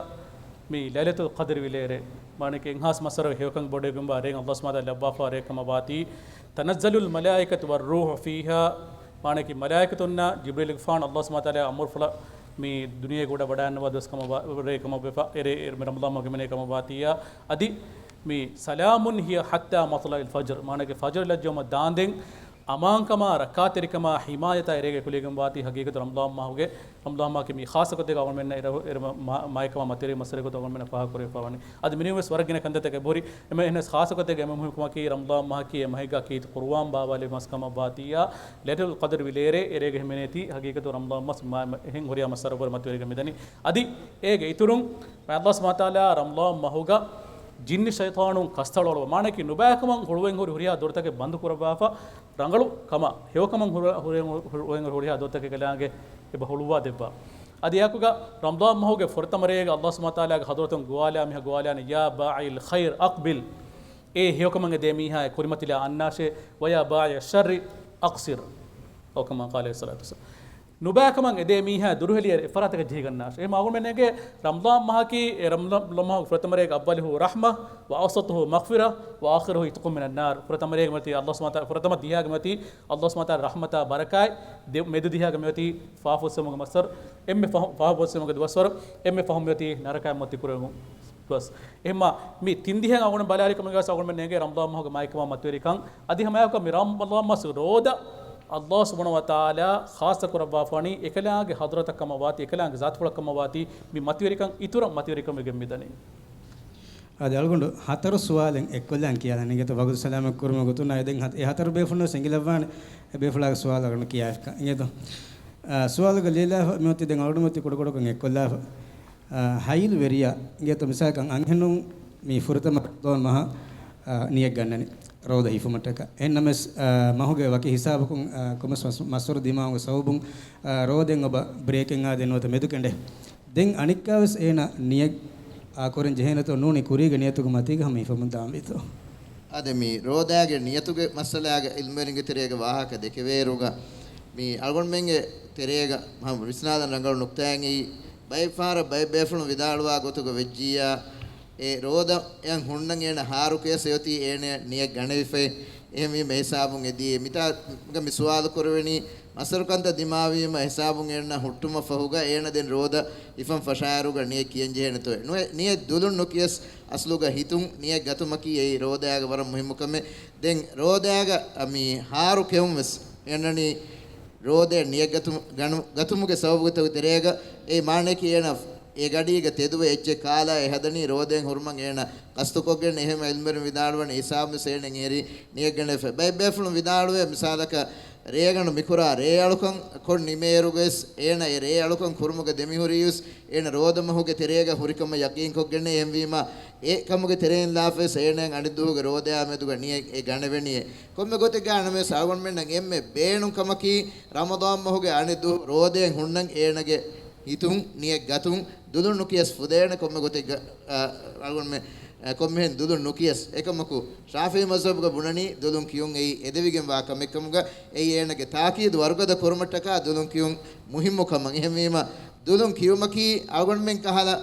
މި ލައިލަތުލް ޤަދްރި ވިލޭރޭ، މާނައަކީ އެއްހާސް މައްސަރު ހެޔޮކަން ބޮޑުވެގެންވާ ރޭ ﷲ ސުބްޙާނަހޫ ވަތަޢާލާ ލައްވާފަ ރޭ ކަމަށް ވާތީ. تنزل الملائكة والروح فيها، މާނައަކީ މަލާއިކަތުންނާ ޖިބްރީލުގެފާނު ﷲ ސުބްޙާނަހޫ ވަތަޢާލާ އަމުރުފުޅަށް މި ދުނިޔޭގަ ވަޑައިންނަވާ ދުވަސް ކަމަށް ވާ، ރޭ ކަމަށް ވެފަ، އެ ރޭ، އެ ރަމަޟާން މަހުގެ ހިމެނޭ ކަމަށް ވާތީއާ. އަދި މި سلام هي حتى مطلع الفجر، މާނައަކީ ފަޖުރު ލައްޖަވުމަށް ދާންދެން އަމާންކަމާ، ރައްކާތެރިކަމާ، ހިމާޔަތާ އެރޭގަ ކުލެވިގެން ވާތީ. ހަގީގަތު ރަމަޟާން މަހުގެ، ރަމަޟާން މަހަކީ މި ޚާއްޞަ ގޮތެއްގަ އަޅުގަނޑުމެންނަށް އެރަ-، އެރަ-، މާ-، މާތްކަމާ މަތިވެރި މައްސަރެއް ގޮތަށް އަޅުގަނޑުމެންނަށް ފާހަގަކުރެވިފަ ވަނީ. އަދި މިނިވެސް ވަރަށް ގިނަ ކަންތައްތަކެއް އެބަހުރި. އެމަ އެހެނަސް ޚާއްޞަ ގޮތެއްގެ އެންމެ މުހިންމު ކަމަކީ ރަމަޟާން މަހަކީ އެ މަހެއްގަ ކީރިތި ޤުރުއާން ބާވާލެ މަސް ކަމަށް ވާތީއާ، ލައިލަތުލް ޤަދްރި ވިލޭރޭ އެރޭގަ ހިމެނޭތީ. ހަގީގަތު ރަމަޟާން މަސް މާ-، އެހެން ހުރިހާ މައްސަރަށްވުރެ މަތިވެރިވެގެން މިދަނީ. އަދި އޭގެ އިތުރުން ﷲ ސުބްޙާނަހޫ ވަތަޢާލާ ރަމަޟާން މަހުގަ ޖިންނި ޝައިޠާނުން ކަސްތަޅުއަޅުވާ، މާނައަކީ ނުބައިކަމަށް ހުޅުވެން ހުރި ހުރިހާ ދޮރުތަކެއް ބަންދު ކުރައްވާފަ، ރަނގަޅު ކަމަށް ހެޔޮކަމަށް ހުރަ-، ހުރެ-، ހުރެ-، ހުރެ-، ހުރިހާ ދޮރުތަކެއްގެ ލާނގެ އެބަ ހުޅުވާ ދެއްވާ. އަދި އެއަކުގަ ރަމަޟާން މަހުގެ ފުރަތަމަ ރޭގަ ﷲ ސުބްޙާނަހޫ ވަތަޢާލާގެ ޙަޟްރަތުން ގޮވާލާ މީހާ ގޮވާލާނެ، يا باعي الخير أقبل، އޭ ހެޔޮކަމަށް އެދޭ މީހާ އެ ކުރިމަތިލާ އަންނާށޭ، ويا باعي الشر أقصر، أو كما قال عليه الصلاة والسلام. ނުބައިކަމަށް އެދޭ މީހާ ދުރުހެލިއެއް އެފަރާތަކަށް ޖެހިގަންނާށޭ. އެހެން އަޅުގަނޑުމެންނަށް އެނގޭ ރަމަޟާން މަހަކީ، އެ ރަމަޟާން މަހުގެ ފުރަތަމަ ރޭގެ އައްވަލު ރަޙްމަ، ވައައުސަޠުހު މަޣްފިރަ، ވައާޚިރުހު ޢިތްޤު މިނައް ނާރް. ފުރަތަމަ ރޭގެ މަތީ ﷲ ސުބްޙާނަހޫ ވަތަޢާލާ، ފުރަތަމަ ދިހައިގެ މަތީ ﷲ ސުބްޙާނަހޫ ވަތަޢާލާ ރަޙްމަތާ ބަރަކާތް، ދެ-، މެދު ދިހައިގެ މަތީ ފާފަ ފުއްސެވުމުގެ މައްސަރު، އެންމެ ފަހު-، ފާފަ ފުއްސެވުމުގެ ދުވަސްވަރު، އެންމެ ފަހުން މިއޮތީ ނަރަކައިން މުއްތި ކުރެވުން. ދުވަސް. އެހެންމާ މި ތިން ދިހައިން އަޅުގަނޑު ބަލާލިކަމުގަ ވެސް އަޅުގަނޑުމެން އެނގޭ ރަމަޟާން މަހުގެ މާތްކަމާ މަތިވެރިކަން. އަދި ހަމައެއާއެކު މި ރަމަޟާން މަސް ރޯދަ ﷲ ސުބްޙާނަހޫ ވަތަޢާލާ ޚާއްޞަ ކުރައްވާފަވަނީ އެކަލާނގެ ޙަޟްރަތަށް ކަމަށް ވާތީ، އެކަލާނގެ ޒާތުފުޅަށް ކަމަށް ވާތީ، މި މަތިވެރިކަން އިތުރަށް މަތިވެރިކަމެއް ގެންމިދަނީ. އަދި އަޅުގަނޑު ހަތަރު ސުވާލެއް އެއްކޮށްލާން ކިޔާލަން އިނގޭތޯ، ވަގުތު ސަލާމަތް ކުރުމުގެ ގޮތުން އެ ދެން ހަތް-، އެ ހަތަރު ބޭފުޅުން ވެސް އެނގިލައްވާނެ އެ ބޭފުޅާގެ ސުވާލު އަޅުގަނޑު ކިޔާފިކަން އިނގޭތޯ. އާ، ސުވާލުގަ ލިޔެލާފަ މިއޮތީ ދެން އަޅުގަނޑު މިއޮތީ ކުޑަކުޑަކޮށް އެއްކޮށްލާފަ. އާ، ހައިލް ވެރިޔާ އިނގޭތޯ މިސާލަކަށް އަންހެނުން މި ފުރަތަމަ ރަމަޟާން މަހަށް، އާ، ނިޔަތް ގަންނަނީ ރޯދަ ހިފުމަށްޓަކާ. އެހެންނަމަވެސް، އާ، މަހުގެ ވަކި ހިސާބަކުން، އާ، ކޮންމެސް މަސް-، މައްސަރު ދިމާވުމުގެ ސަބަބުން، އާ، ރޯދައިން އޮބަ ބްރޭކެއް އާދޭ ނުވަތަ މެދު ކެނޑޭ. ދެން އަނެއްކާވެސް އޭނަ ނިޔަތް އާ ކުރަން ޖެހޭނެތޯ ނޫނީ ކުރީގެ ނިޔަތުގެ މަތީގަ ހަމަ ހިފަމުން ދާންވީތޯ؟ އާދެ، މި ރޯދައިގެ ނިޔަތުގެ މައްސަލާގަ ޢިލްމުވެރިންގެ ތެރޭގަ ވާހަކަ ދެކެވޭއިރުގަ، މި އަޅުގަނޑުމެންގެ ތެރޭގަ ހަމަ ވިސްނާލަން ރަނގަޅު ނުކްތާއެއް އެއީ، ބައެއް ފަހަރަށް ބައެއް ބޭފުޅުން ވިދާޅުވާ ގޮތުގަ ވެއްޖިއްޔާ، އެ ރޯދައަށް ހުންނަން އޭނަ ހާރުކޭސް އެއޮތީ އޭނަޔަށް ނިޔަތް ގަނެވިފައި. އެހެންވީމަ އެހިސާބުން އެދިޔޭ. މިތާގަ މި ސުވާލު ކުރެވެނީ، މައްސަރު ކަންތައް ދިމާވީމަ އެހިސާބުން އޭނަ ހުއްޓުމަށްފަހުގަ އޭނަ ދެން ރޯދަ ހިފަން ފަށާއިރުގަ ނިޔަތް ކިޔަން ޖެހޭނެތޯއޭ؟ ނުވެ، ނިޔަތް ދުލުން ނުކިޔަސް އަސްލުގަ ހިތުން ނިޔަތް ގަތުމަކީ އެއީ ރޯދައިގަ ވަރަށް މުހިއްމު ކަމެއް. ދެން ރޯދައިގަ މި ހާރު ކެއުން ވެސް އެންނަނީ ރޯދައަށް ނިޔަތް ގަތުމު-، ގަނު-، ގަތުމުގެ ސަބަބުތަކުގެ ތެރޭގަ. އެ މާނަޔަކީ އޭނަ އެ ގަޑީގަ ތެދުވެ އެއްޗެއް ކާލާ އެ ހަދަނީ ރޯދައިން ހުރުމަށް އޭނަ ގަސްތުކޮށްގެން. އެހެން ޢިލްމުވެރިން ވިދާޅުވަނީ އެ ހިސާބުން ވެސް އޭނަ އެހެރީ ނިޔަތް ގަނެފަ. ބައެއް ބޭފުޅުން ވިދާޅުވޭ މިސާލަކަށް ރޭގަނޑު މިކުރާ ރޭއަޅުކަން ކޮށް ނިމޭއިރުގަވެސް އޭނަ އެ ރޭއަޅުކަން ކުރުމުގަ ދެމިހުރީވެސް އޭނަ ރޯދަމަހުގެ ތެރޭގަ ހުރިކަމަށް ޔަޤީންކޮށްގެންނޭ. އެހެންވީމާ އެ ކަމުގެ ތެރެއިން ލާފަވެސް އޭނައަށް އަނެއްދުވަހުގެ ރޯދައާ މެދުގަ ނިޔަތް އެ ގަނެވެނީއޭ. ކޮންމެ ގޮތެއްގަ ނަމަވެސް އަޅުގަނޑުމެންނަށް އެންމެ ބޭނުން ކަމަކީ ރަމަޟާން މަހުގެ އަނެއްދުވަހު ރޯދައިން ހުންނަން އޭނަގެ ހިތުން ނިޔަތް ގަތުން ދުލުން ނުކިޔަސް ފުދޭނެ. ކޮންމެ ގޮތެއްގަ، އަ، އަޅުގަނޑުމެން، އަ، ކޮންމެހެން ދުލުން ނުކިޔަސް. އެކަމަކު، ޝާފިޢީ މަޒްހަބުގަ ބުނަނީ ދުލުން ކިޔުން އެއީ އެދެވިގެންވާ ކަމެއްކަމުގަ، އެއީ އޭނަގެ ތާކީދު ވަރުގަދަ ކުރުމަށްޓަކާ ދުލުން ކިޔުން މުހިއްމު ކަމަށް. އެހެންވީމަ، ދުލުން ކިޔުމަކީ އަޅުގަނޑުމެން ކަހަލަ،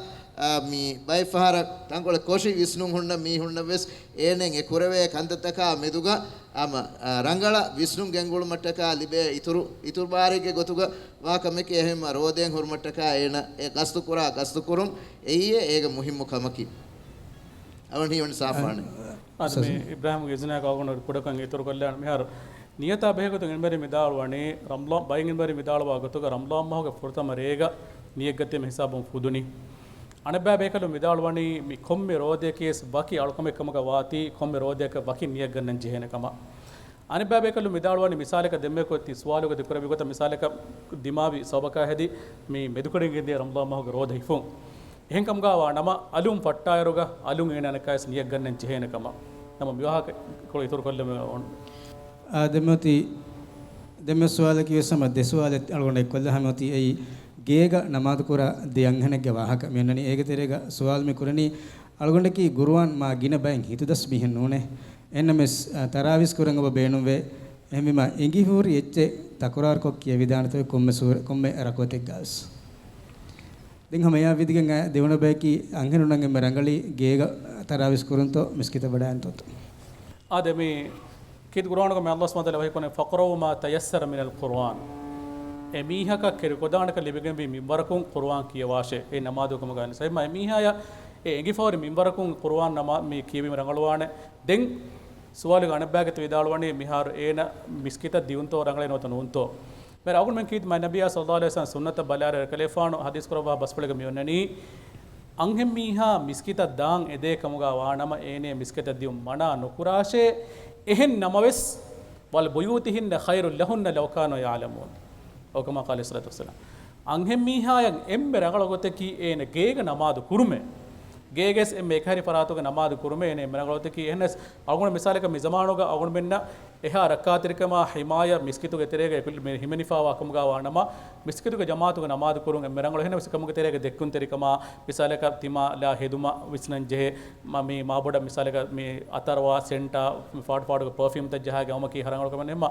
އަ، މި ބައެއް ފަހަރަށް ތަންކޮޅެއް ކޮށި ވިސްނުން ހުންނަ މީހުންނަށް ވެސް އޭނައަށް އެ ކުރެވޭ ކަންތައްތަކާ މެދުގަ ހަމަ، އަ، ރަނގަޅަށް ވިސްނުން ގެންގުޅުމަށްޓަކާ ލިބޭ އިތުރު، އިތުރު ބާރެއްގެ ގޮތުގަ ވާ ކަމެކޭ. އެހެންމަ ރޯދައިން ހުރުމަށްޓަކާ އޭނަ އެ ގަސްތު ކުރާ ގަސްތު ކުރުން އެއީ އޭގެ މުހިއްމު ކަމަކީ. އަވަން ހީވަނީ ސާފާނެ. އަ، އަދި މި އިބްރާހިމްގެ އިޒުނާއެކު އަޅުގަނޑު ކުޑަކޮށް އިތުރުކޮށްލާނަން. މިހާރު ނިޔަތާ ބެހޭގޮތުން ޢިލްމުވެރިން ވިދާޅުވަނީ، ރަމަޟާން ބައިން ޢިލްމުވެރިން ވިދާޅުވާ ގޮތުގަ ރަމަޟާން މަހުގެ ފުރަތަމަ ރޭގަ ނިޔަތްގަތީމަ ހިސާބުން ފުދުނީ. އަނެއްބައި ބޭކަލުން ވިދާޅުވަނީ މި ކޮންމެ ރޯދައަކީވެސް ވަކި އަޅުކަމެއްކަމުގަ ވާތީ، ކޮންމެ ރޯދައަކަށް ވަކި ނިޔަތް ގަންނަން ޖެހޭނެ ކަމަށް. އަނެއްބައި ބޭކަލުން ވިދާޅުވަނީ މިސާލަކަށް ދެންމެ ކޮށް ތި ސުވާލުގަ ދެކުރެއްވި ގޮތަށް މިސާލަކަށް ދިމާވި ސަބަބަކާ ހެދި މި މެދުކަޑިން ގެންދިޔަ ރަމަޟާން މަހުގެ ރޯދަ ހިފުން. އެހެންކަމުގަ ވާ ނަމަ އަލުން ފައްޓާއިރުގަ އަލުން އޭނަ އަނެއްކާވެސް ނިޔަތް ގަންނަން ޖެހޭނެ ކަމަށް. ނަމަ މި ވާހަކަ ކޮޅު އިތުރު ކޮށްލަމު އޮން. އާ، ދެންމެ އޮތީ، ދެންމެ ސުވާލަކީ ވެސް ހަމަ ދެ ސުވާލެއް އަޅުގަނޑަށް އެއްކޮށްލާ ހަމަ އޮތީ އެއީ، ގޭގަ ނަމާދު ކުރާ ދެ އަންހެނެއްގެ ވާހަކަ. މި އޮންނަނީ އޭގެ ތެރޭގަ ސުވާލު މި ކުރަނީ، އަޅުގަނޑަކީ ގުރުއާން މާ ގިނަ ބައެއް ހިތުދަސް މީހެއް ނޫނޭ. އެހެންނަމަވެސް، އަ، ތަރާވީސް ކުރަން އެބަ ބޭނުންވޭ. އެހެންވީމާ، އެނގިފަހުރި އެއްޗެއް ތަކުރާރުކޮށް ކިޔެވިދާނެތޯ ކޮންމެ ސޫރަ-، ކޮންމެ ރަކުޢަތެއްގަވެސް. ދެން ހަމަ އެއާ ވިދިގެން އައި ދެވަނަ ބަޔަކީ އަންހެނުންނަށް އެންމެ ރަނގަޅީ ގޭގަ ތަރާވީސް ކުރުންތޯ މިސްކިތަށް ވަޑައިގެންތޯ؟ އާދެ، މި ކީރިތި ޤުރުއާނުގަ މި ﷲ ސުބްޙާނަހޫ ވަތަޢާލާ ވަޙީކުރަނީ، "فَاقْرَءُوا مَا تَيَسَّرَ مِنَ الْقُرْآنِ." އެ މީހަކަށް ކެރިކޮށްދާނެކަން ލިބިގެންވި މިންވަރަކުން ޤުރުއާން ކިޔަވާށޭ. އެ ނަމާދު ކަމުގަ އިންސާ އެ މީހާޔަށް އެ އެނގިފަހުރި މިންވަރަކުން ޤުރުއާން ނަމާ-، މި ކިޔެވީމަ ރަނގަޅުވާނެ. ދެން ސުވާލުގަ އަނެއްބައިގެ ވިދާޅުވަނީ މިހާރު އޭނަ މިސްކިތަށް ދިއުންތޯ ރަނގަޅޭ ނުވަތަ ނޫންތޯ؟ މިހާރު އަޅުގަނޑުމެން ކީރިތި މާތް ނަބިއްޔާ ޞައްލައްލާހު ޢަލައިހި ވަސައްލަމް ސުންނަތަށް ބަލާއިރު އެރަކަލޭފާނު ޙަދީޘް ކުރައްވާ ބަސްފުޅެއްގަ މި އޮންނަނީ، އަންހެން މީހާ މިސްކިތަށް ދާން އެދޭ ކަމުގަ ވާނަމަ އޭނަ މިސްކިތަށް ދިއުން މަނާ ނުކުރާށޭ. އެހެން ނަމަވެސް، "وَلَبُيُوتُهُنَّ خَيْرٌ لَهُنَّ لَوْ كَانُوا يَعْلَمُونَ." އައު ކަމާ ޤާލަ ޢަލައިހިއްޞަލާތު ވައްސަލާމް. އަންހެން މީހާޔަށް އެންމެ ރަނގަޅު ގޮތަކީ އޭނަ ގޭގަ ނަމާދު ކުރުމޭ. ގޭގަވެސް އެންމެ އެކަހެރި ފަރާތުގަ ނަމާދު ކުރުމޭ އޭނަ އެންމެ ރަނގަޅު ގޮތަކީ. އެހެނަސް އަޅުގަނޑު މިސާލަކަށް މި ޒަމާނުގަ އަޅުގަނޑުމެންނަށް އެހާ ރައްކާތެރިކަމާ ހިމާޔަތް މިސްކިތުގެ ތެރޭގަ އެކުލި މި ހިމެނިފާވާ ކަމުގަ ވާނަމަ، މިސްކިތުގެ ޖަމާޢަތުގަ ނަމާދު ކުރުން އެންމެ ރަނގަޅު. އެހެނަސް ކަމުގެ ތެރޭގަ ދެއްކުންތެރިކަމާ، މިސާލަކަށް ތިމާ ލާ ހެދުމަށް ވިސްނަން ޖެހޭ، މަ-، މި މާބޮޑަށް މިސާލަކަށް މި އަތަރުވާ ސެންޓާ، މި ފާޑު ފާޑުގެ ޕަރފިއުމްތައް ޖަހާގެން އައުމަކީ ހަ ރަނގަޅު ކަމެއް ނެއްމަ.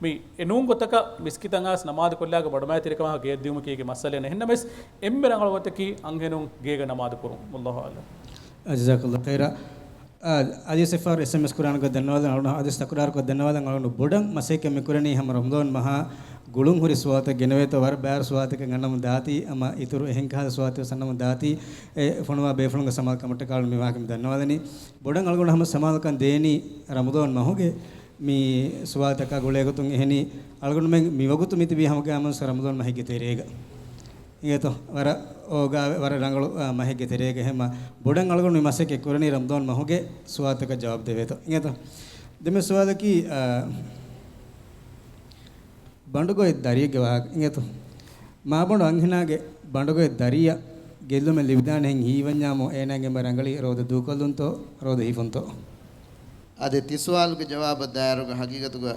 މި އެ ނޫން ގޮތަކަށް މިސްކިތަށް އައިސް ނަމާދު ކޮށްލާގެ ބަޑުމައިތިރިކަމާ ގެޔަށް ދިއުމަކީ އޭގެ މައްސަލައެއް ނެތް. އެހެންނަމަވެސް އެންމެ ރަނގަޅު ގޮތަކީ އަންހެނުން ގޭގަ ނަމާދު ކުރުން. ވައްލާހު އަޢްލަމް. ޖަޒާކައްލާހު ޚައިރާ. އާ، އަދި ސިފާރު އެސްއެމްއެސް ކުރާން ގޮތް ދަންނަވާލަން އަޅުން، އަދި ތަކުރާރު ކޮށް ދަންނަވާލަން އަޅުން. ބޮޑަށް މަސައްކަތް މި ކުރަނީ ހަމަ ރަމަޟާން މަހާ ގުޅުން ހުރި ސުވާލުތައް ގެނެވޭތޯ، ވަރަށް ބާރު ސުވާލުތަކެއް އަންނަމުން ދާތީ، އަމަ އިތުރު އެހެން ކަހަލަ ސުވާލުތައް ވެސް އަންނަމުން ދާތީ، އެ ފޮނުވާ ބޭފުޅުންގެ ސަމާލުކަމަށްޓަކާ އަޅުން މި ވާހަކަ މި ދަންނަވާލަނީ. ބޮޑަށް އަޅުގަނޑު ހަމަ ސަމާލުކަން ދޭނީ ރަމަޟާން މަހުގެ މި ސުވާލުތަކާ ގުޅޭގޮތުން. އެހެނީ، އަޅުގަނޑުމެން މިވަގުތު މިތިބީ ހަމަގައިމުވެސް ރަމަޟާން މަހެއްގެ ތެރޭގަ. އިނގޭތޯ؟ ވަރަށް އޯގާ، ވަރަށް ރަނގަޅު، އާ، މަހެއްގެ ތެރޭގަ. އެހެންމަ ބޮޑަށް އަޅުގަނޑު މި މަސައްކަތް ކުރަނީ ރަމަޟާން މަހުގެ ސުވާލުތަކަށް ޖަވާބު ދެވޭތޯ. އިނގޭތޯ؟ ދެންމެ ސުވާލަކީ، އާ، ބަނޑުގޮތް ދަރިއެއްގެ ވާހަކަ. އިނގޭތޯ؟ މާބަނޑު އަންހެނާގެ ބަނޑުގޮތް ދަރިއަށް ގެއްލުމެއް ލިބިދާނެހެން ހީވަންޏާމު އޭނާގެ އެންމެ ރަނގަޅީ ރޯދަ ދޫކޮށްލުންތޯ، ރޯދަ ހިފުންތޯ؟ އާދެ، ތި ސުވާލުގެ ޖަވާބަށް ދާއިރުގަ ހަގީގަތުގަ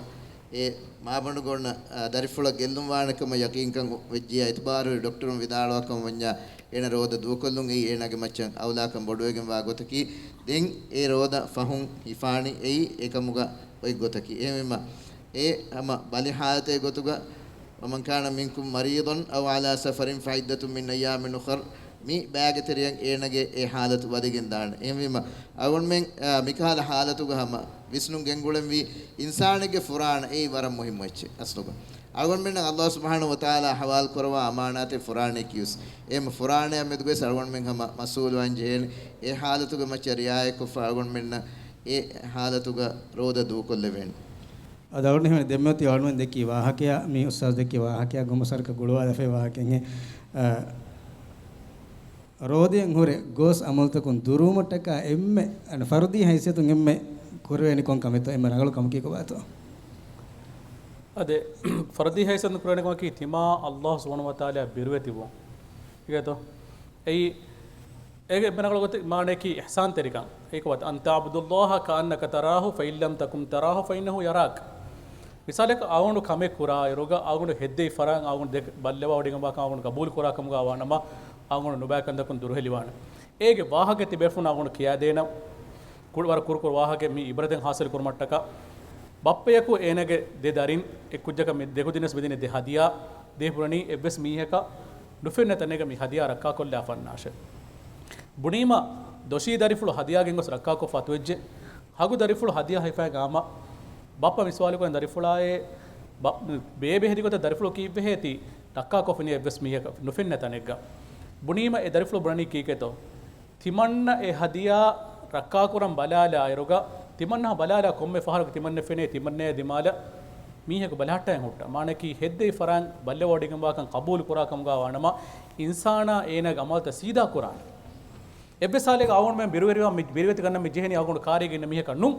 އެ މާބަނޑުގަ އޮންނަ، އާ، ދަރިފުޅަށް ގެއްލުން ވާނެ ކަމަށް ޔަޤީންކަން ވެއްޖިޔާ، އިތުބާރުވެރި ޑޮކްޓަރުން ވިދާޅުވާ ކަމަށް ވަންޏާ، އޭނަ ރޯދަ ދޫކޮށްލުން އެއީ އޭނާގެ މައްޗަށް އައުލާކަން ބޮޑުވެގެން ވާ ގޮތަކީ. ދެން އެ ރޯދަ ފަހުން ހިފާނީ އެއީ އެކަމުގަ އޮތް ގޮތަކީ. އެހެންވީމަ، އެ ހަމަ ބަލި ޙާލަތެއް ގޮތުގަ، ومن كان منكم مريضا أو على سفر فعدة من أيام أخر، މި ބައިގެ ތެރެއަށް އޭނަގެ އެ ޙާލަތު ވަދެގެން ދާނެ. އެހެންވީމަ، އަޅުގަނޑުމެން، އާ، މިކަހަލަ ޙާލަތުގަ ހަމަ ވިސްނުން ގެންގުޅެންވީ އިންސާނެއްގެ ފުރާނަ އެއީ ވަރަށް މުހިއްމު އެއްޗެއް އަސްލުގަ. އަޅުގަނޑުމެންނަށް ﷲ ސުބްޙާނަހޫ ވަތަޢާލާ ޙަވާލު ކުރައްވާ އަމާނާތެއް ފުރާނައަކީވެސް. އެހެން ފުރާނައާ މެދުގަވެސް އަޅުގަނޑުމެން ހަމަ މަސްއޫލުވާން ޖެހޭނެ. އެ ޙާލަތުގެ މައްޗަށް ރިޢާޔަތްކޮށްފަ އަޅުގަނޑުމެންނަށް އެ ޙާލަތުގަ ރޯދަ ދޫކޮށްލެވޭނެ. އަދި އަޅުގަނޑު ހިމެނޭ ދެންމެ އޮތީ އަޅުގަނޑު ދެއްކި ވާހަކަޔާ، މި އުސްތާޒު ދެއްކި ވާހަކަޔާ ގޮމަސް ވަރަކަށް ގުޅުވާލަފައި ވާހަކައެއް. އެ، ރޯދައަށް ހުރެ ގޯސް އަމަލުތަކުން ދުރުވުމަށްޓަކާ އެންމެ، އަން، ފަރުދީ ހައިސިއްޔަތުން އެންމެ ކުރެވޭނެ ކޮން ކަމެއްތޯ؟ އެންމެ ރަނގަޅު ކަމަކީ ކޮބާތޯ؟ އާދެ، ފަރުދީ ހައިސިއްޔަތުން ކުރެވޭނެ ކަމަކީ ތިމާ ﷲ ސުބްޙާނަހޫ ވަތަޢާލާ ބިރުވެތިވުން. އިނގޭތޯ؟ އެއީ، އޭގެ އެންމެ ރަނގަޅު ގޮތަކީ މާނައަކީ އިޙްސާންތެރިކަން. އެއީ ކޮބާތޯ؟ أن تعبد الله كأنك تراه فإن لم تكن تراه فإنه يراك. މިސާލަކަށް އަޅުގަނޑު ކަމެއް ކުރާއިރުގަ އަޅުގަނޑު ހެއްދެވި ފަރާތް އަޅުގަނޑު ދެ-، ބައްލަވާ ވޮޑިގެންވާކަން އަޅުގަނޑު ގަބޫލު ކުރާކަމުގަ ވާނަމަ، އަޅުގަނޑު ނުބައި ކަންތަކުން ދުރުހެލިވާނެ. އޭގެ ވާހަކަ ތިބޭފުޅުން އަޅުގަނޑު ކިޔާދޭނަން. ކުޑަ-، ވަރަށް ކުރުކުރު ވާހަކަ މި އިބްރަތެއް ހާސިލް ކުރުމަށްޓަކާ. ބައްޕަޔަކު އޭނަގެ ދެ ދަރިން އެއްކުއްޖަކަށް މި ދެކުދިނަސް މިދިނީ ދެ ހަދިޔާ ދޭ ހުރަނީ އެއްވެސް މީހަކަށް ނުފެންނަ ތަނެއްގަ މި ހަދިޔާ ރައްކާކޮށްލާފަންނާށޭ. ބުނީމަ ދޮށީ ދަރިފުޅު ހަދިޔާ ގެންގޮސް ރައްކާކޮށްފަ އަތުވެއްޖެ. ހަގު ދަރިފުޅު ހަދިޔާ ހިފައިގަ އަމަ ބައްޕަ މި ސުވާލު ކުރަން ދަރިފުޅާއޭ ބޭބެ ހެދި ގޮތަށް ދަރިފުޅު ކީއްވެހޭތީ ރައްކާކޮށްފިނީ އެއްވެސް މީހަކަށް ނުފެންނަ ތަނެއްގަ. ބުނީމަ އެ ދަރިފުޅު ބުނަނީ ކީކޭތޯ؟ ތިމަންނަ އެ ހަދިޔާ ރައްކާކުރަން ބަލާލާއިރުގަ، ތިމަންނަ ބަލާލާ ކޮންމެ ފަހަރަކު ތިމަންނަ ފެނޭ ތިމަންނަޔާ ދިމާލަށް މީހަކު ބަލަހައްޓައިން ހުއްޓާ. މާނައަކީ ހެއްދެވި ފަރާތް ބައްލަވާވޮޑިގެންވާކަން ޤަބޫލު ކުރާކަމުގަ ވާނަމަ، އިންސާނާ އޭނާގެ އަމަލުތައް ސީދާ ކުރާނެ. އެއްވެސް ހާލެއްގަ އަޅުގަނޑުމެން ބިރުވެރިވާ މި-، ބިރުވެތި ގަންނަން މި ޖެހެނީ އަޅުގަނޑު ކާރީގަ އިންނަ މީހަކަށް ނޫން.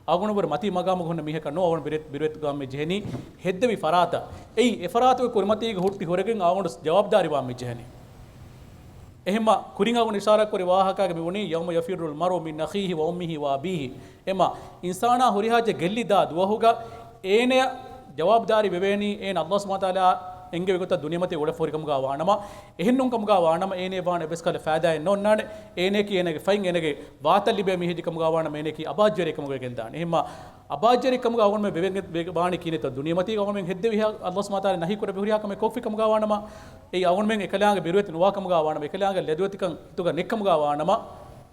އަޅުގަނޑު ވަރަށް މަތީ މަގާމުގަ ހުންނަ މީހަކަށް ނޫން. އަޅުގަނޑު ބިރުވެ-، ބިރުވެތި ގަންނަން މި ޖެހެނީ ހެއްދެވި ފަރާތަށް. އެއީ އެ ފަރާތުގެ ކުރިމަތީގަ ހުއްޓި ހުރެގެން އަޅުގަނޑު ޖަވާބުދާރީވާން މި ޖެހެނީ. އެހެންމަ ކުރިން އަޅުގަނޑު އިޝާރާތް ކުރި ވާހަކައިގަ މި ވަނީ، يوم يفر المرء من أخيه وأمه وأبيه. އެމަ އިންސާނާ ހުރިހާ ޖެހި ގެއްލިދާ ދުވަހުގަ އޭނަޔަށް ޖަވާބުދާރީ ވެވޭނީ އޭނަ ﷲ ސުބްޙާނަހޫ ވަތަޢާލާ އެންގެވި ގޮތަށް ދުނިޔެމަތީ އުޅެފަ ހުރިކަމުގަ ވާނަމަ، އެހެންނޫން ކަމުގަ ވާނަމަ އޭނަޔަށް ވާނެ އެއްވެސް ކަހަލަ ފައިދާއެއް ނޯންނާނެ. އޭނަޔަކީ އޭނަގެ ފައިން އޭނަގެ ވާތައް ލިބޭ މީހެއް ކަމުގަ ވާނަމަ އޭނަޔަކީ އަބާއްޖަވެރި ކަމުގަ ގެންދާނެ. އެހެންމަ އަބާއްޖަވެރި ކަމުގަ އަޅުގަނޑުމެން ވެވެން ވެ-، ވާނީ ކިހިނެއްތޯ؟ ދުނިޔެމަތީގަ އަޅުގަނޑުމެން ހެއްދެވި ހާ-، ﷲ ސުބްޙާނަހޫ ވަތަޢާލާ ނަހީ ކުރެއްވި ހުރިހާ ކަމެއް ކޮށްފި ކަމުގަ ވާނަމަ، އެއީ އަޅުގަނޑުމެން އެކަލާނގެ ބިރުވެތި ނުވާ ކަމުގަ ވާނަމަ، އެކަލާނގެ ލަދުވެތިކަން ހިތުގަ ނެތްކަމުގަ ވާނަމަ،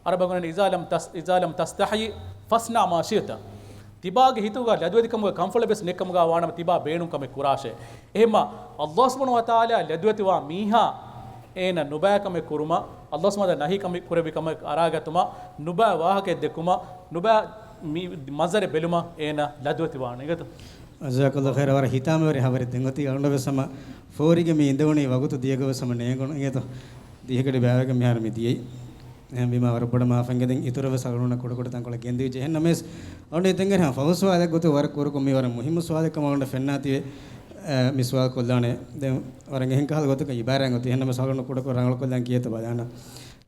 އަރަބަށް ވަނީ، إذا لم تس-، إذا لم تستحي فاصنع ما شئت. ތިބާގެ ހިތުގަ ލަދުވެތިކަމުގެ ކަންފަޅެއް ވެސް ނެތްކަމުގަ ވާނަމަ، ތިބާ ބޭނުން ކަމެއް ކުރާށޭ. އެހެންމަ ﷲ ސުބްޙާނަހޫ ވަތަޢާލާ ލަދުވެތިވާ މީހާ އޭނަ ނުބައި ކަމެއް ކުރުމަށް، ﷲ ސުބްޙާނަހޫ ވަތަޢާލާ ނަހީ ކަމެއް ކުރެއްވި ކަމެއް އަރާގަތުމަށް، ނުބައި ވާހަކައެއް ދެއްކުމަށް، ނުބައި މި މަންޒަރެއް ބެލުމަށް އޭނަ ލަދުވެތިވާނެ. އިނގޭތޯ؟ ޖަޒާކައްލާހު ޚައިރާ. ވަރަށް ހިތާމަވެރި ހަބަރެއް ދެން އޮތީ. އަޅުގަނޑު ވެސް ހަމަ ފޯރިގެ މި އިނދެވުނީ ވަގުތު ދިޔަގޮތް ވެސް ހަމަ ނޭނގުނު. އިނގޭތޯ؟ ދިހަގަޑި ބައިވެގެން މިހާރު މި ދިޔައީ. އެހެންވީމާ ވަރަށް ބޮޑަށް މާފަށް އިނގޭ. ދެން އިތުރަށް ވެސް އަޅުގަނޑު ކުޑަކުޑަ ތަންކޮޅެއް ގެންދިޔަ ޖެހެން ނަމަވެސް، އަޅުގަނޑު އެތެންގެ ހަމަ ފަހު ސުވާލެއް ގޮތުގަ ވަރަށް ކުރުކޮށް މި ވަރަށް މުހިއްމު ސުވާލެއް ކަމަށް އަޅުގަނޑަށް ފެންނާތީވެ، އަ، މި ސުވާލު ކޮށްލާނެ. ދެން ވަރަށް އެހެން ކަހަލަ ގޮތަކަށް އިބާރާތް އޮތީ. އެހެން ނަމަވެސް އަޅުގަނޑު ކުޑަކޮށް ރަނގަޅުކޮށްލަން ކިޔޭތޯ ބަލާނަން.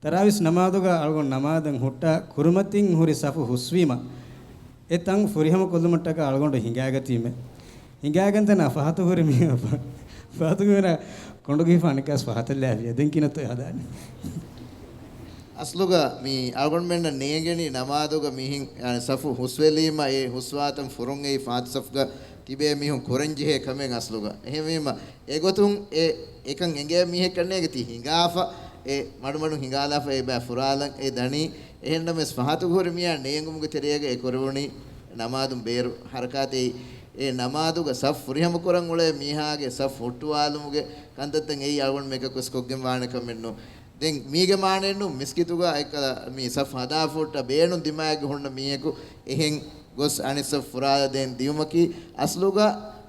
ތަރާވީސް ނަމާދުގަ އަޅުގަނޑު ނަމާދަށް ހުއްޓާ ކުރިމަތިން ހުރި ސަފު ހުސްވީމަ، އެ ތަން ފުރިހަމަ ކޮށްލުމަށްޓަކާ އަޅުގަނޑު ހިނގައިގަތީމެ. ހިނގައިގެން ތަނާ ފަހަތު ހުރި މީހާ ފަ-، ފަހަތު ހުރި ކޮނޑުގަ ހިފާ ނިކާސް ފަހަތަށް ލާފިޔާ. ދެން ކިހިނެއްތޯ ހަދާނީ؟ އަސްލުގަ މި އަޅުގަނޑުމެންނަށް ނޭނގެނީ ނަމާދުގަ މިހެން، އަ، ސަފު ހުސްވެލީމަ އެ ހުސްވާތަން ފުރުން އެއީ ފަހަތު ސަފުގަ ތިބޭ މީހުން ކުރަންޖެހޭ ކަމެއް އަސްލުގަ. އެހެންވީމަ، އެގޮތުން އެ އެކަން އެނގޭ މީހެއް ކަންނޭގެ ތި ހިނގާފަ، އެ މަޑުމަޑުން ހިނގާލާފަ އެބަ ފުރާލަން އެ ދަނީ. އެހެންނަމަވެސް ފަހަތުގަ ހުރި މީހާ ނޭނގުމުގެ ތެރޭގަ އެ ކުރެވުނީ ނަމާދުން ބޭރު ހަރަކާތެއް. އެ ނަމާދުގަ ސަފް ފުރިހަމަ ކުރަން އުޅޭ މީހާގެ ސަފް ހުއްޓުވާލުމުގެ ކަންތައްތައް އެއީ އަޅުގަނޑު މެކަކުސް ކޮށްގެން ވާނެ ކަމެއްނު. ދެން މީގެ މާނައެއްނު މިސްކިތުގަ އެކަލަ މި ސަފް ހަދާފަ ހުއްޓަ ބޭނުން ދިމާއެއްގަ ހުންނަ މީހަކު އެހެން ގޮސް އަނެއް ސަފް ފުރާލަދޭން ދިޔުމަކީ އަސްލުގަ